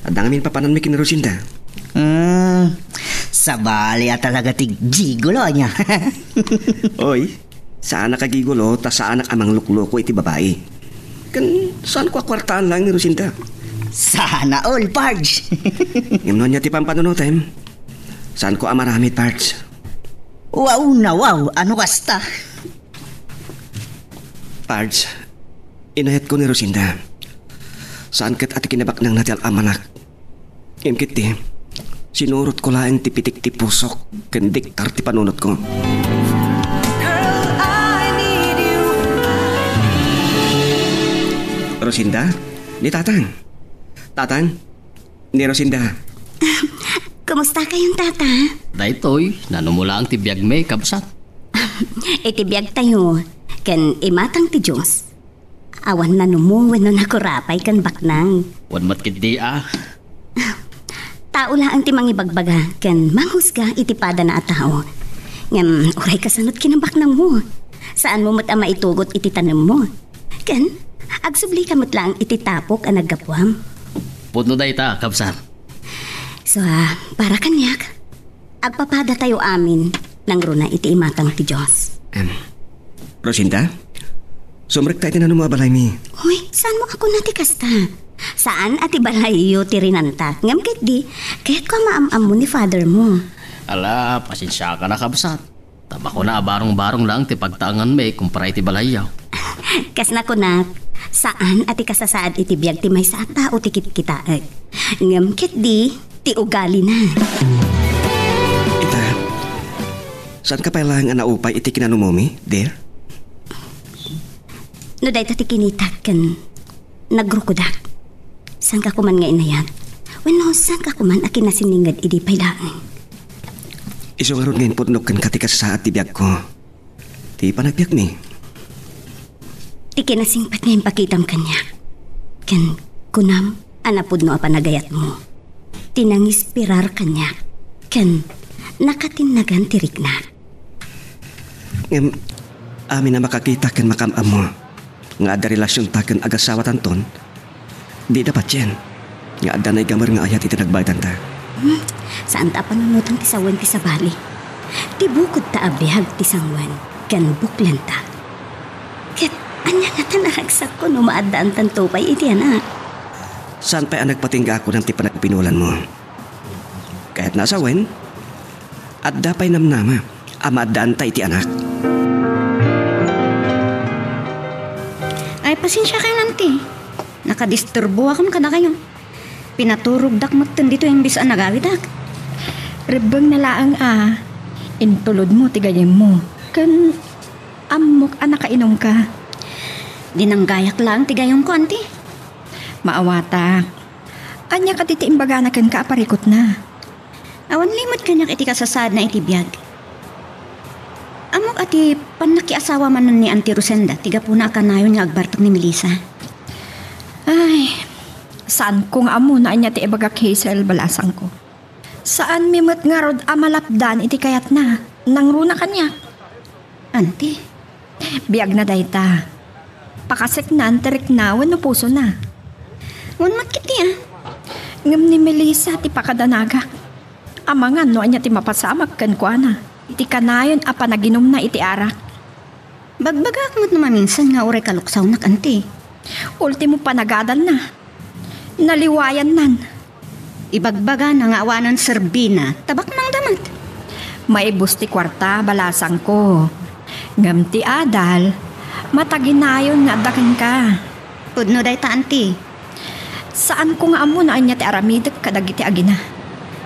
Adda ngamin papananmi ken ni Rosinda. Hmm, sabali a talaga ti gigolo, ania? Oy, saanak a gigolo ta saanak a manglukloko iti babai. Ken saanko a kuartaan laeng ni Rosinda. Sana all, Pards! Ngem no ania ti pampanunotem, saanko a maramid, Pards. Wow na wow! Ano kasta? Pards, inayatko ni Rosinda. Saan ket a ti kinabaknangna ti al-amanak. Ngem ketdi, sinurotko laeng ti pitik ti pusok ken diktar ti panunotko. Rosinda, ni Tatang. Tatang, ni Rosinda. Kumustakayon, Tata? Daytoy, nanumo laeng ti biagmi, kabsat. Iti biagtayo, ken imatang ti Dios, awan nanumo wenno nakurapay ken baknang. Wen met ketdi a. Tao laeng ti mangibagbaga ken manghusga iti padana a tao. Ngem uray kasano't kinabaknangmo, saanmo met a maitugot iti tanemmo. Ken agsublika met laeng iti tapok a naggapuam. Pudno dayta, kabsat. So, a, para kaniak, agpapadatayo amin nangruna iti imatang ti Dios. Em, Rosinda, sumrekta iti nanumo a balaymi. Uy, saanmo a kuna ti kasta? Saan a ti balayyo ti rinantak, ngem ketdi, kayatko a maam-ammo ni father mo. Ala, pasensiakan a, kabsat. Ta bakuna a barong-barong laeng ti pagtaenganmi kumpara iti balayyo. Kas nakunak, saan a ti kasasaad iti biag ti maysa a tao ti kitkitaek. Ngem ketdi, ti ugalina. Ita, saanka pay laeng a naupay iti kinanumomi, dear? No dayta ti kinitak ken nagrukodak, saanka koman nga inayat? Wenno, saanka koman a kinasinninged idi pay laeng? Isu ngarud nga impudnok kenka ti kasasaad ti biagko. Ti panagbiagmi. Ti kinasingpet nga impakitam kaniak. Ken kunam a napudno a panagayatmo. Ti nangispirar kaniak. Ken nakatinnagan ti riknak. Ngem, amin a makakita ken makaam-ammo nga adda relasionta ken agasawatanton, dida patien nga adda naigamer nga ayat iti nagbaydanta. Hmm, saanta a panunotan ti sawen ti sabali. Ti bukodta a biag ti sangoen ken buklenta. Ket ania ngatan a ragsakko no maaddaantanto pay iti anak? Saan pay a nagpatingga a kunam ti panagpinulanmo? Kayatna a sawen, adda pay namnama a maaddaanta iti anak. Ay, pasensiakayon, Auntie. Nakadisturboakon kadakayo. Pinaturogdak metten ditoy imbes a nagawidak. Rebbengna laeng a intulodmo ti gayyemmo. Ken ammok a nakainumka. Dinanggayak laeng ti gayyemko, Auntie. Maawatak. Ania kadi ti imbagana kenka a parikutna? Awan limed kaniak iti kasasaadna iti biag. Ammok a ti pannakiasawa manen ni Auntie Rosenda ti gapuna a kanayon nga agbartek ni Melissa. Ay, saanko nga ammo no ania ti ibagak, Hazel, balasangko. Saanmi met ngarud a malapdan iti kayatna, nangruna kaniak. Auntie. Biagna dayta. Pakaseknan ti rikna wenno pusona. Wen met ketdi a. Ngem ni Melissa ti pakadanagak. Amangan no ania ti mapasamak kenkuana iti kanayon a panaginumna iti arak. Bagbagaak met no maminsan nga uray kaluksawnak, Auntie. Ultimo panagadalna. Naliwayannan. Ibagbagana nga awanan serbina, ta baknangda met. Maibus ti kuarta, balasangko. Ngem ti adal, mataginayon nga adda kenka. Pudno dayta, Auntie. Saanko nga ammo no ania ti aramidek kadagiti agina.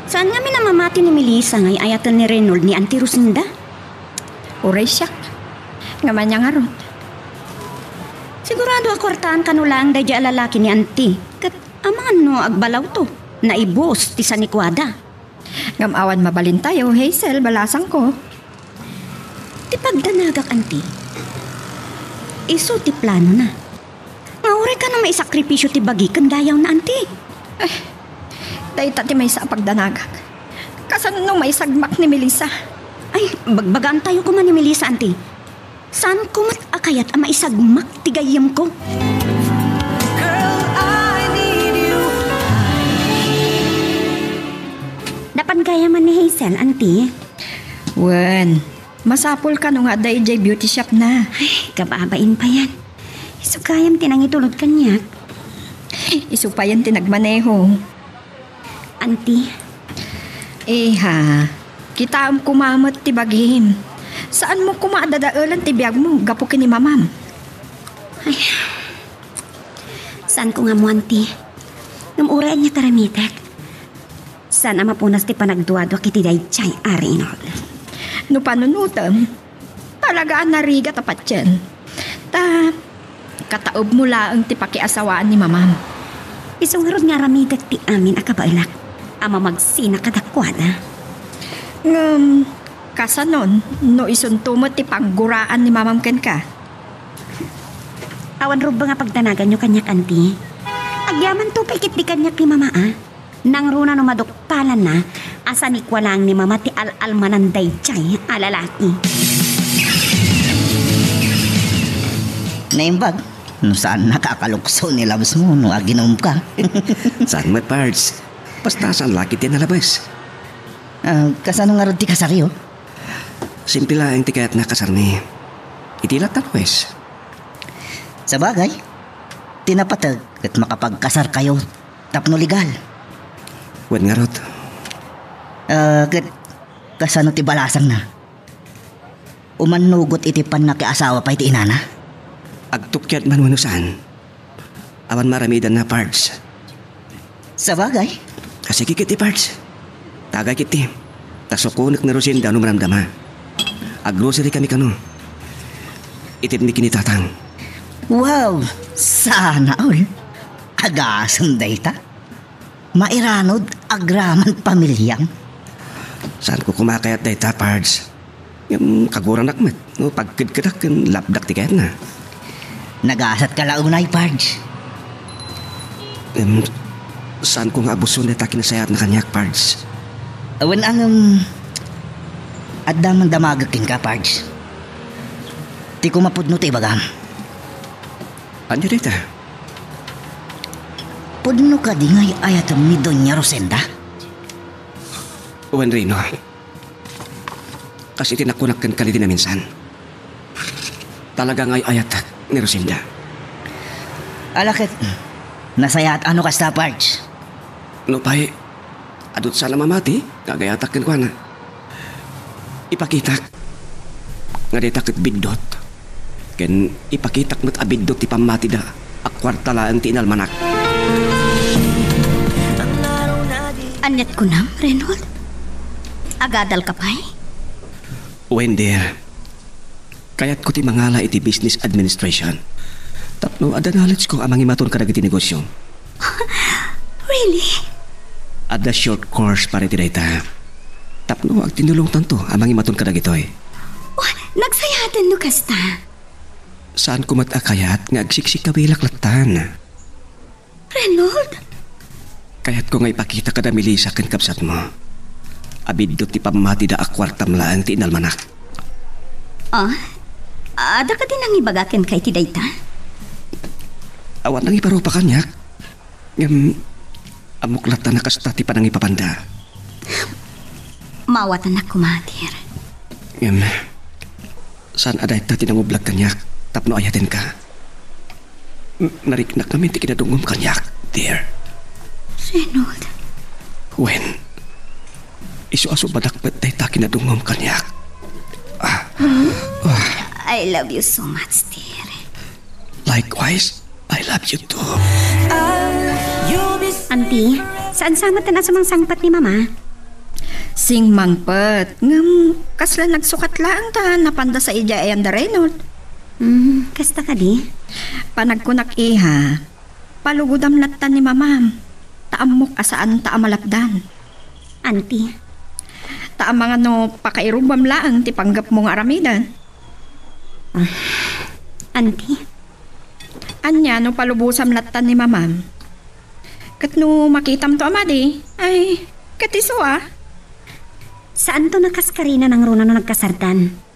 Saan ngamin a mamati ni Melissa nga ay-ayaten ni Reynold ni Auntie Rosenda? Uray siak. Ngem ania ngarud? Sigurado a kuartaan kano laeng daydiay a lalaki ni Auntie. Ket amangan no agbalawto, naibus ti sanikuada. Ngem awan mabalintayo, Hazel, balasangko. Ti pagdanagak, Auntie, isu ti planona. Nga uray kano maisakripisio ti bagi ken dayawna, Auntie. Eh, dayta ti maysa a pagdanagak. Kasano no maisagmak ni Melissa? Ay, bagbagaantayo koma ni Melissa, Auntie. Saanko met a kayat a maisagmak ti gayyemko. Girl, I need you. Napan gayam ni Hazel, Auntie? Wen, masapul kano nga adda idiay beauty shop na. Ay, kababain payen. Isu gayam ti nangitulod kaniak. Isu payen ti nagmaneho. Auntie. Iha, kitaem koma met ti bagim. Saanmo koma a dadaelan ti biagmo gapu ken ni mamam. Ay, saanko nga ammo, Auntie. Ngem uray ania ti aramidek, saan a mapunas ti panagduaduak iti daydiay a Reynold. No panunotem, talaga a narigat a patien. Ta, kataebmo laeng ti pakiasawaan ni mamam. Isu ngarud nga aramidek ti amin a kabaelak. a mamagsina kadakuada. Ngem, kasano no isunto met ti pangguraan ni mamam kenka? Awan rubeng a pagdanaganyo kaniak, anti. Agyamanto pay ketdi kaniak ni mama, a. Nangruna no maduktalanna a sanikua laeng ni mama ti al-almanan daydiay a lalaki. Naimbag, no saannaka a kalukso ni labsmo no aginomka. Saan met, Pards. Basta saan la ketdi a nalabes. Ah, kasano ngarud ti kasaryo? Simple laeng ti kayatna a kasarmi. Iti lattan, Wes. Sabagay, ti napateg ket makapagkasarkayo tapno legal. Wen ngarud. Ah, ket kasano ti balasangna? Umannugot iti pannakiasawa pay ti inana? Agtukyad man wenno saan, awan maaramidanna, Pards. Sabagay. A, sige ketdi, Pards. Tagay ketdi. Ta sukonek ni Rosenda no madamdama. Ag-grocery kami kano. Itedmi ken ni tatang. Wow! Sana all. Agasem dayta. Mairanod agraman pamiliam. Saanko koma a kayat dayta, Pards. Ngem kaguranak met no pagkedkedak ken lapdak ti kayatna. Nagasatka la unay, Pards. Em, saanko nga abuson dayta kinasayaatna kaniak, Pards. Awan a ngem, adda man damagek kenka, Pards. Ti kumapudno ti ibagam. Ania dayta? Pudno kadi nga ay-ayatem ni Doña Rosenda? Wen, Reno. Kas iti nakunak kenka idi naminsan, talaga nga ay-ayatek ni Rosenda. Ala ket, nasayaat a no kasta, Pards. Nupay, adu ti saan a mamati nga agayatak kenkuana. Ipakitak nga dayta ket biddut. Ken ipakitak met a biddut ti pammatida a kuarta laeng ti inalmanak. Aniat kunam, Reynold? Agadalka pay? Wen, dear. Kayatko ti mangala iti business administration. Tapno adda knowledge ko a mangimaton kadagiti negosyo. Really? Adda short course para iti dayta. Tapno agtinulongtanto a mangimaton kadagitoy. Oh, nagsayaaten no kasta. Saanko met a kayat nga agsiksikawilak lattan. Reynold? Kayatko nga ipakita kada Melissa ken kabsatmo a biddut ti pammatida a kuartam laeng ti inalmanak. Ah? Adda kadi nangibaga kenka iti dayta? Awan nangiparupa kaniak. Ngem, ammok latta a kasta ti panangipapanda. Maawatannak koma, dear. Ngem, saan a dayta ti nangublag kaniak tapno ayatenka. N-, nariknak ngamin ti kinadungngom kaniak, dear. Reynold. Wen, isu a subadak met dayta kinadungngom kaniak. Ah. Ah. I love you so much, dear. Likewise, I love you too. Anti, saan sa met a sumangsangpet ni Mama? Simmangpet, ngem kasla nagsukat laeng ta napanda sa idiay ayanda Reynold. Hmm, kasta kadi? Panagkunak, iha, palugodam latta ni Mamam, ta ammok a saanta a malapdan. Anti. Ta amangan no pakairubam laeng ti panggepmo nga aramiden. Ah, anti. Ania no palubosam latta ni Mamam? Ket no makitamto a madi, ay, ket isu a. Saanto a kaskarina nangruna no nagkasardan.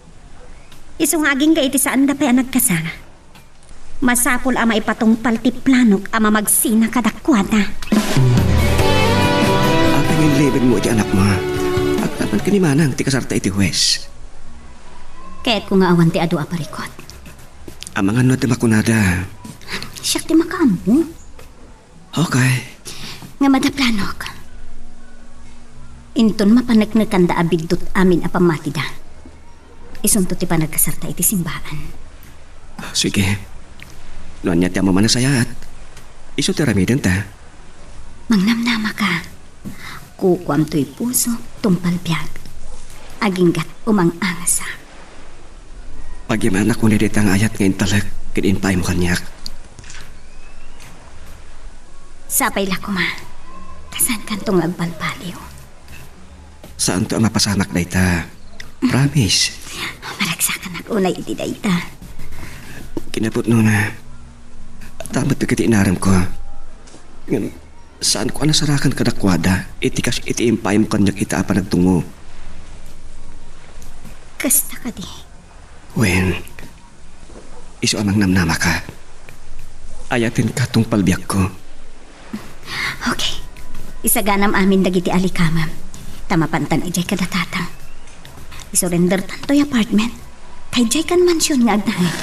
Isu nga agingga iti saanda pay a nagkasar. Masapul a maipatungpal ti planok a mamagsina kadakuada. Apay nga inlibinmo iti anakmo? Agnapan ken ni Manang ti kasarta iti huwes. Kayatko nga awan ti adu a parikut. Amangan no adda makunada. Siak ti makaammo. Okay. Ngem adda planok. Inton mapaneknekanda a biddut amin a pammatida, isunto ti panagkasarta iti simbaan. Sige. No ania ti ammo a nasayaat, isu ti aramidenta. Mangnamnamaka. Kukuam toy pusok, tungpal biag. Aginggat umang-angasa. Pagyamanak unay dayta nga ayat nga intalek ken impaaymo kaniak. Sapay la koma. Kasaankanto nga agbalbaliw? Saanto a mapasamak dayta. Promise. Maragsakanak unay iti dayta. Kinapudnona, adda met dagiti inaramko. Ngem, saanko a nasarakan kadakuada iti kas iti impaymo kaniak ita a panagtungod. Kasta kadi? Wen, isu a mangnamnamaka, ayatenka tungpal biagko. Okay. Isaganam amin dagiti alikamem. Ta mapantan idiay kada tatang. Isurrendertan toy apartment. Ta idiay kan mansion nga agnaed.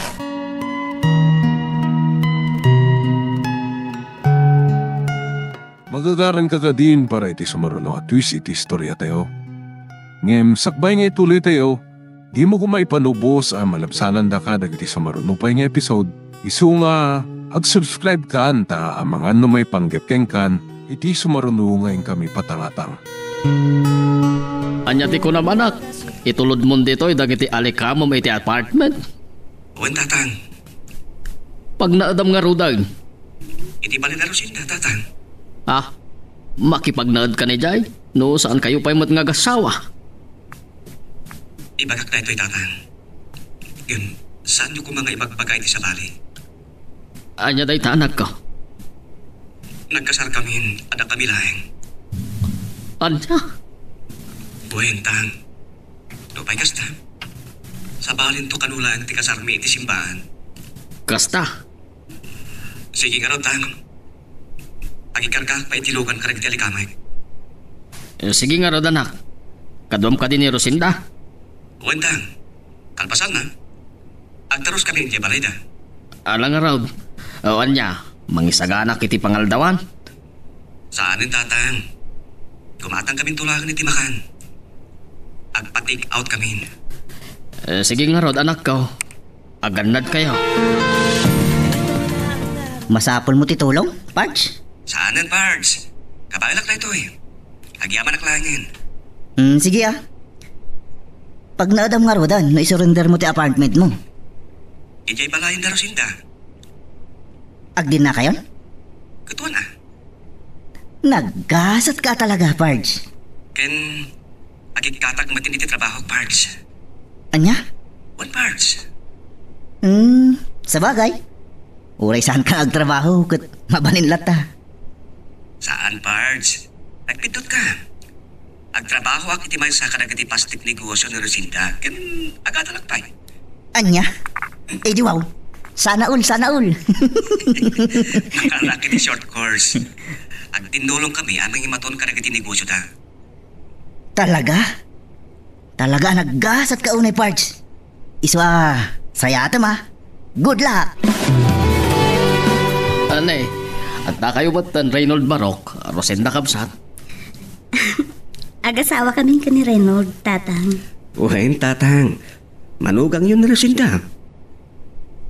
Magagaranka kadin para iti sumaruno a twist iti istoriatayo. Ngem sakbay nga ituloytayo, dimo koma ipanubos a malabsanandaka dagiti sumaruno pay nga episode, isu nga ag-subscribe kan ta amangan no maipanggep kenkan iti sumaruno nga inkami patangatang. Ania ti kunam, anak? Itulodmon ditoy dagiti alikamem iti apartment? Wen, tatang. Pagnaedam ngaruden? Iti balay da Lucinda, tatang. Ah, makipagnaedkan idiay? No saankayo pay met nga agassawa? Ibagak daytoy, tatang. Ngem, saanyo koma nga ibagbaga iti sabali. Ania dayta, anakko? Nagkasarkamin a dakami laeng. Ania? Wen, tang. Nupay kasta, sabalinto kano laeng ti kasarmi iti simbaan. Kasta? Sige ngarud, tang. Agikargaak pay iti lugan kadagiti alikamek. Eh, sige ngarud, anak. Kaduam kadi ni Lucinda? Wen, tang. Kalpasanna, agtaruskami idiay balayda. Ala ngarud. O, ania, mangisaganak iti pangaldawan? Saanen, tatang. Gumatangkaminto laeng iti makan. Agpa-take out kamin. Eh, sige ngarud, anakko. Agannadkayo. Masapulmo ti tulong, Pards? Saanen, Pards. Kabaelak daytoy. Agyamanak laengen. Hmm, sige, ah. Pagnaedam ngaruden no isurendermo ti apartmentmo. Idiay balayen da Lucinda. Agdinnakayon? Kutuan, ah. Naggasatka talaga, Pards. Ken agikkatak met iti trabahok, Pards. Ania? Wen, Pards. Hmm, sabagay. Uray saanka nga agtrabaho ket mabalin latta. Saan, Pards. Nagpiddotka. Agtrabahoak iti maysa kadagiti pastik negosyo ni Lucinda ken agadalak pay. Ania? Eh, di wow. Sana all, sana all. Nakalak iti short course. Agtinnulongkami a mangimaton kadagiti negosyoda. Talaga? Talaga a naggasatka unay, Pards. Isu a, sayatem a. Good luck! Anay, adda kayo met ni Reynold Marok, Rosenda kabsat? Agasawakamin ken ni Reynold, tatang. Wen, tatang. Manugangyo ni Rosenda.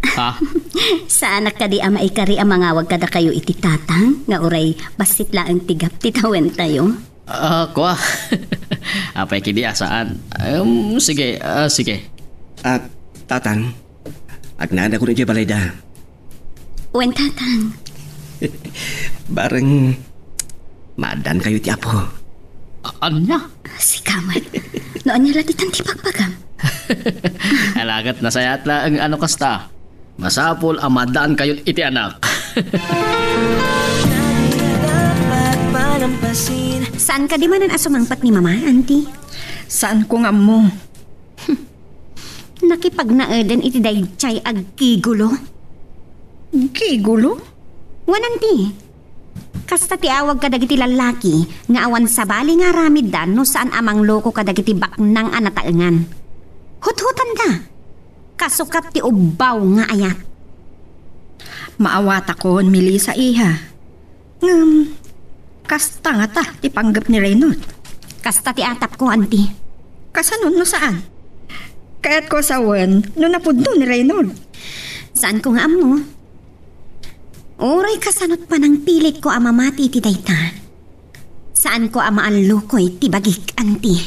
Ha? Saanak kadi a maikari a mangawag kadakayo iti tatang nga uray bassit laeng ti gap ti tawentayo? Ah, kua. Apay kidi a saan? Em, sige, ah, sige. Ah, tatang, agnanayon idiay balayda. Wen, tatang. Bareng maaddaankayo ti Apo. A-, ania? Sika met. No ania la ti tan ti bagbagam? Ala ket nasayaat laeng a no kasta. Masapul a maaddaankayon iti anak. Saan kadi manen a sumangpet ni Mama, Auntie? Saanko nga ammo. Nakipagnaeden iti daydiay a gigolo. Gigolo? Wen, Auntie. Kasta ti awag kadagiti lallaki nga awan sabali nga aramidda no saan a mangloko kadagiti baknang a nataengan. Huthutanda. Kasukat ti ubbaw nga ayat. Maawatakon, Melissa, iha. Ngem, kasta ngata ti panggep ni Reynold. Kasta ti atapko, Auntie. Kasano no saan? Kayatko a sawen no napudno ni Reynold. Saanko nga ammo. Uray kasano't panangpilitko a mamati iti dayta, saanko a maallukoy ti bagik, Auntie.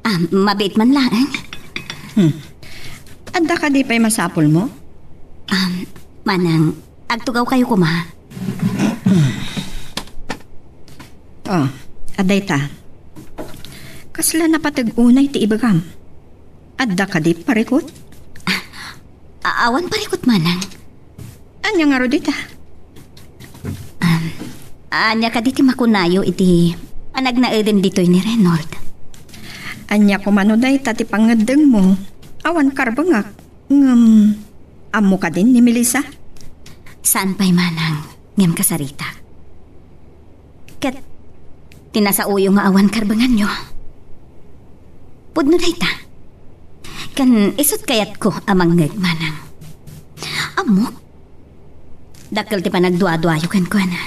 Ah, mabiit man laeng. Hmm. Adda kadi pay masapulmo? Um, Manang, agtugawkayo koma. Oh, adda ita. Kasla napateg unay ti ibagam? Adda kadi parikut? A-, awan parikut, Manang. Ania ngarud ita? Um, ania kadi ti makunayo iti panagnaeden ditoy ni Reynold? Ania koma no dayta ti pangngeddengmo? Awan karbengak. Ngem, ammo kadin ni Melissa? Saan pay, Manang, ngem kasaritak. Ket ti nasaoyo nga awan karbenganyo. Pudno dayta. Ken isut' kayatko a mangngeg, Manang. Ammok, dakkel ti panagduaduayo kenkuana.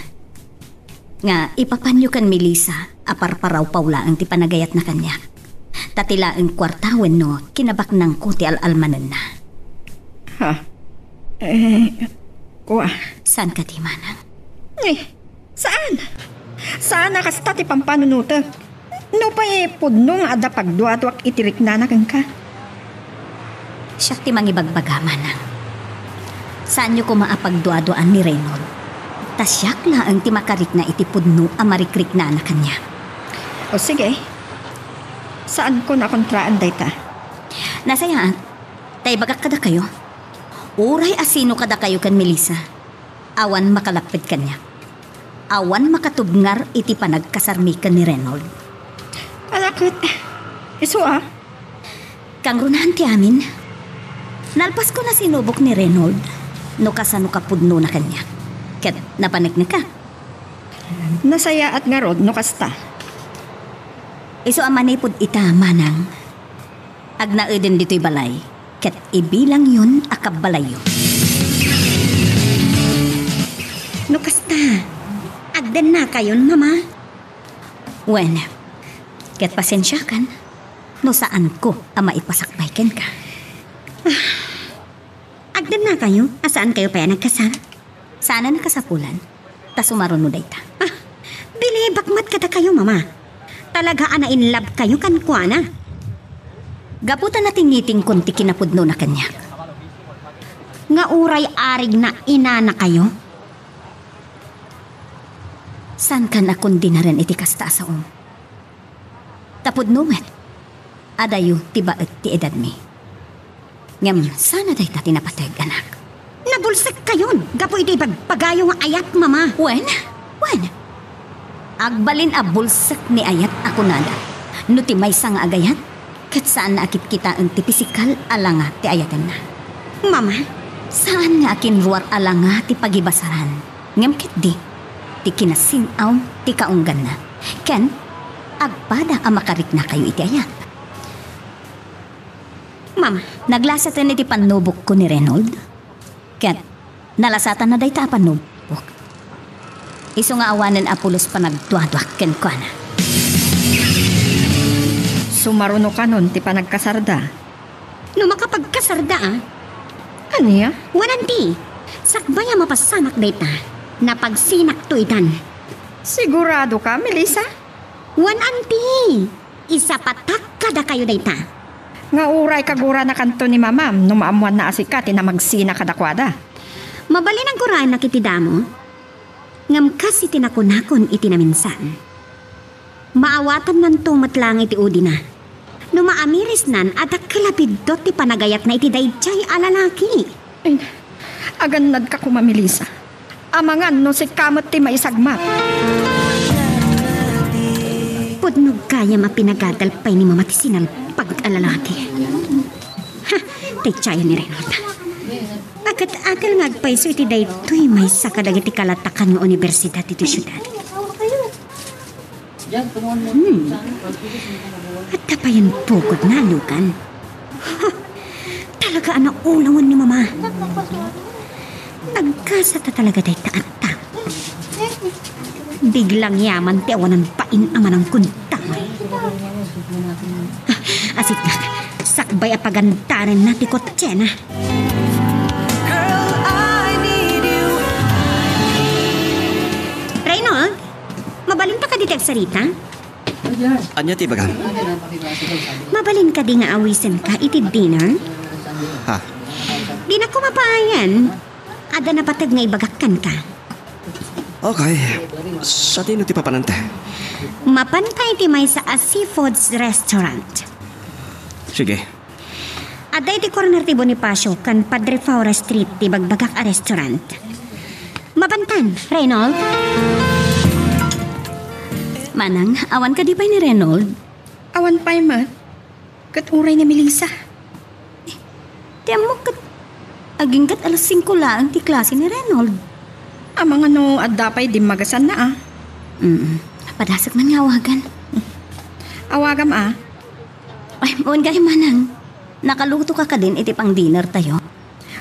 Nga ipapanyo ken Melissa a parparawpaw laeng ti panagayatna kaniak. Ta ti laeng kuarta wenno kinabaknangko ti al-almanenna. Ha? Eh, kua. Saan kadi, Manang? Eh, saan? Saan a kasta ti pampanunotek? Nupay pudno nga adda pagduaduak iti riknana kenka. Siak ti mangibagbaga, Manang. Saanyo koma a pagduaduaan ni Reynold. Ta siak laeng ti makarikna iti pudno a marikriknana kaniak. O sige. Saankon a kontraan dayta. Nasayaat, ta ibagak kadakayo. Uray a sino kadakayo ken Melissa, awan makalapped kaniak. Awan makatubngar iti panagkasarmi ken ni Reynold. Ala ket, isu a? Kangrunaen ti amin. Nalpaskon a sinubok ni Reynold no kasano kapudnona kaniak. Ket napaneknekak. Nasayaat ngarud no kasta. Isu a manipud ita, Manang. Agnaeden ditoy balay, ket ibilangyon a kabbalayyo. No kasta, agdennakayon, Mama? Wen, ket pasensiakan no saanko a maipasakbay kenka. Ah, agdennakayo a saankayo pay a nagkasar? Saan a nakasapulan, ta sumaruno dayta. Ah, bilibak met kadakayo, Mama. Talaga a na-inlove kayo kenkuana. Gapu ta natingitingkon ti kinapudnona kaniak. Nga uray arigna inanakayo? Saankan a kondinaren iti kasta a saom? Ta pudno met, adayo ti baet ti edadmi. Ngem saan a dayta ti napateg, anak? Nabulsekkayon gapu iti ibagbagayo nga ayat, Mama. Wen? Wen? Agbalin a bulsek ni ayat a kunada. No ti maysa nga agayat, ket saanna a kitkitaen ti pisikal a langa ti ayatenna. Mama? Saan nga akinruar a langa ti pagibasaran. Ngem ketdi, ti kinasin-aw ti kaungganna, ken agpada a makariknakayo iti ayat. Mama. Naglasaten iti pannubokko ni Reynold, ket nalasatanna dayta a pannubok. Isu nga awanen a pulos panagduaduak kenkuana. Sumarunokanon ti panagkasarda. No makapagkasarda, a? Ania? Wen, Auntie, sakbay a mapasamak dayta, napagsinakto itan. Siguradoka, Melissa? Wen, Auntie, isapatak kadakayo dayta. Nga uray kaguranakanto ni Mamam no maammoanna a sika ti namagsina kadakuada. Mabalin a guraennak iti damo, ngem kas iti nakunakon iti naminsan. Maawatannanto met laeng iti udina. No maamirisnan a dakkel a biddut ti panagayatna iti daydiay a lalaki. Ay, agannadka koma, Melissa. Amangan no sika met ti maisagmak. Pudno gayam a pinagadal pay ni Mama ti sinalpag a lalaki. Ha, daydiay ni Reynold. Agat-agal nga agpayso iti daytoy maysa kadagiti kalatakan nga universidad ditoy siudad. Hmm. Adda payen pugod nga alugan. Ha! Talaga a naulawen ni Mama. Nagkasata talaga dayta a tao. Biglang yaman ti awanan bain a manangkun damay. Ah, asit nga, sakbay a pagandarenna ti kotsena. Reynold, mabalinta kadi ti agsarita? Ania ti ibagam? Mabalin kadi nga awisenka iti dinner? Ha? Dinak mapayen. Adda napateg nga ibagak kenka. Okay. Sadino ti papananta? Mapanta iti maysa a seafoods restaurant. Sige. Adda iti corner ti Bonifacio ken Padre Faura Street ti bagbagak a restaurant. Mapantan, Reynold? Manang, awan kadi pay ni Reynold? Awan pay met. Ket uray ni Melissa. Ti ammok ket agingga't alas singko laeng ti klase ni Reynold. Amangan no adda pay dimmagasanna, a. Mm. Padasek man nga awagan. Awagam, a. Ay, wen gayam, manang. Nakaluto ka kadin iti pang-dinner tayo?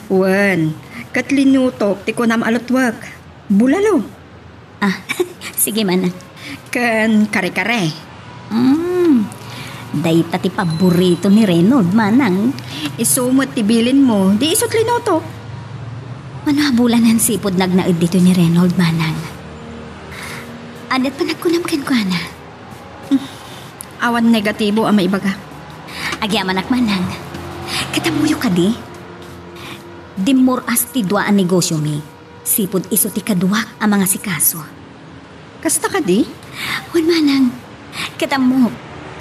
Wen, ket linutok ti kunam a lutwek. Bulalo. Ah, sige, manang. Ken kare-kare. Mm. Dayta ti paborito ni Reynold, manang. Isu met ti bilinmo, di isu't linutok. Mano a bulanen seafood nagnaed ditoy ni Reynold, manang? Ania't panagkunam kenkuana? Awan negatibo a maibaga. Agyamanak, manang. Ket ammoyo kadi? Dimmur-as ti dua a negosiomi. Seafood isu ti kaduak a mangasikaso. Kasta kadi? Wen, manang. Ket ammok,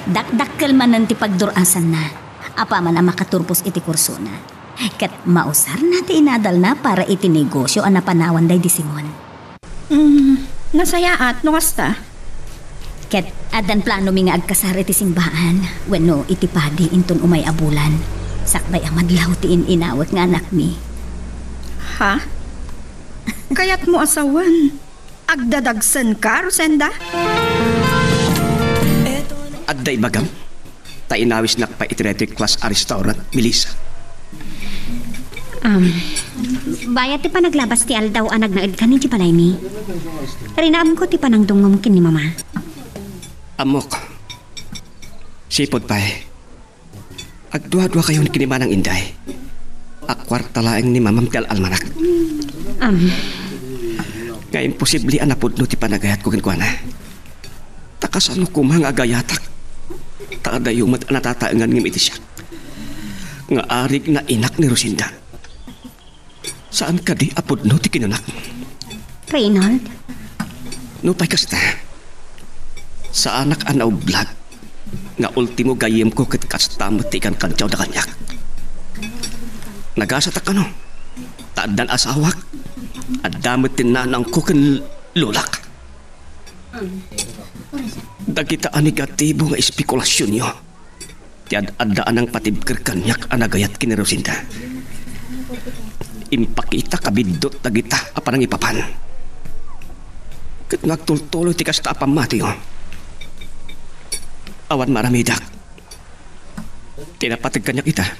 dakdakkel manen ti pagdur-asanna apaman a makaturpos iti kursona. Ket mausarna ti inadalna para iti negosio a napanawan daydi Simon. Mm, nasayaat no kasta. Ket addan planomi nga agkasar iti simbaan wenno iti padi inton umay a bulan, sakbay a madlaw ti in-inawek nga anakmi. Ha? Kayatmo a sawen, agdadagsenka, Rosenda? Adda ibagam? Ta inawisnak pay iti daytoy class a restaurant, Melissa. Um, bayat ti panaglabas ti aldaw a nagnaedkan idiay balaymi, rinaamko ti panangdungngom ken ni Mama. Ammok. Sipud pay. Agduaduakayon ken ni Manang Inday. A kuarta laeng ni Mamam ti al-almanak. Um. Nga imposible a napudno ti panagayatko kenkuana. Ta kasano koma nga agayatak? Ta adayo met a natataengan ngem iti siak nga arig nga inak ni Rosenda. Saan kadi a pudno ti kinunak? Reynold? Nupay kasta, saanak a naublag nga ultimo gayyemko ket kasta met ti ikankantiawda kaniak. Nagasatak kano, ta addan asawak, adda met ti nanangko ken lolak. Dagita a negatibo nga espekulasionyo ti ad-adda a nangpatibker kaniak a nagayat ken ni Rosenda. Impakitak a biddut dagita a panangipapan. Ket no agtultuloy ti kasta a pammatiyo, awan maaramidak. Ti napateg kaniak ita,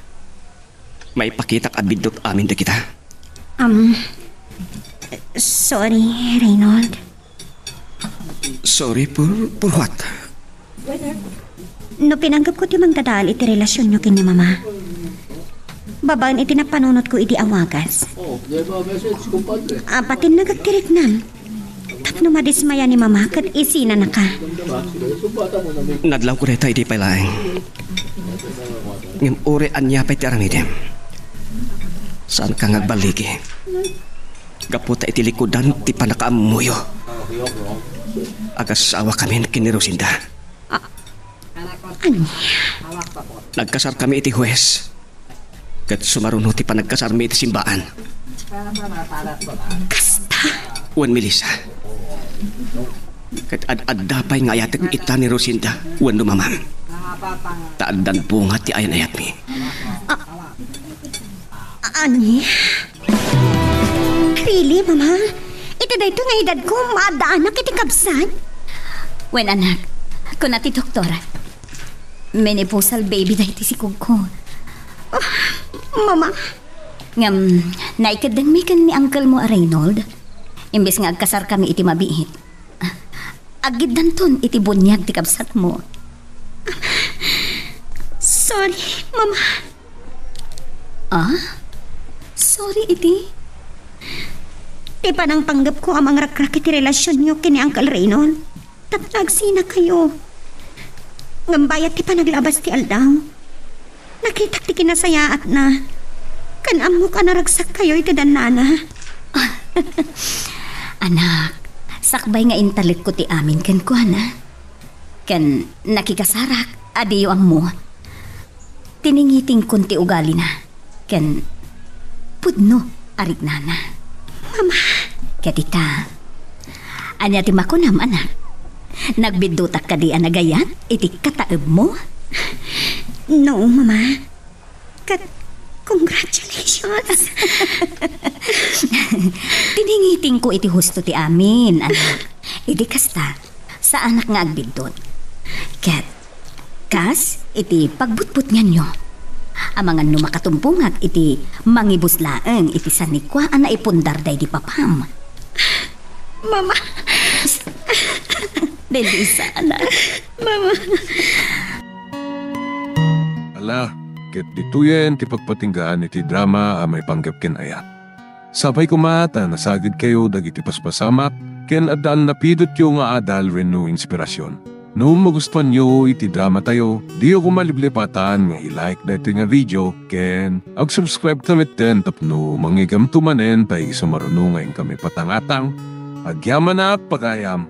maipakitak a biddut amin dagita. Um, sorry, Reynold. Sorry for, for what? No pinanggepko ti mangdadael iti relasionyo ken ni Mama, babaen iti napanunotko idi a wagas, apatinnag ti riknam tapno madismaya ni Mama ket isinanaka. Nadlawko dayta idi pay laeng. Ngem uray ania pay ti aramidem, saanka nga agballigi. Gapu ta iti likudan ti pannakaammoyo, agasawakamin ken ni Rosenda. A-, ania? Nagkasarkami iti hues, ket sumaruno ti panagkasarmi iti simbaan. Kasta? Wen, Melissa. Ket ad-adda pay nga ayatek ita ni Rosenda wenno Mamam. Ta addan bunga ti ayan-ayatmi. A-, Ani? Really, Mama? Iti daytoy nga edadko, maaddaanak iti kabsat? Wen, anak, kuna ti doktor, menopausal baby daytoy sikogko. Ah, Mama. Ngem, naikeddengmi ken ni uncle mo a Reynold. Imbes nga agkasarkami iti mabiit, aggiddanton iti buniag ti kabsatmo. Sorry, Mama. Ah? Sorry iti? Ti panangpanggepko a mangrakrak iti relasionyo ken ni Uncle Reynold tapno agsinakayo. Ngem bayat ti panaglabas ti aldaw, nakitak ti kinasayaatna. Ken ammok a naragsakkayo iti dannana. Anak, sakbay nga intalekko ti amin kenkuana, ken nakikasarak a diyo ammo, tiningitingkon ti ugalina, ken pudno a riknana. Mama. Ket ita, ania ti makunam, anak? Nagbiddutak kadi a nagayat iti kataebmo? No, Mama. Ket, congratulations! Tiningitingko iti husto ti amin, anak. Idi kasta, saanak nga agbiddut. Ket, kas iti pagbutbutnganyo, amangan no makatumbongak iti mangibus laeng iti sanikua a naipundar daydi papam. Mama! Daydi isa, anak. Mama! Ala, ket ditoyen ti pagpatinggaan iti drama a maipanggep ken ayat. Sapay koma ta nasagidkayo dagiti paspasamak ken adda a napidotyo nga adal wenno inspirasyon. No magustuanyo iti dramatayo, diyo koma liplipatan nga i-like daytoy nga video ken ag-subscribe ta metten tapno mangigamto manen ta isu maruno nga inkami patangatang. Agyamanak, pagayam!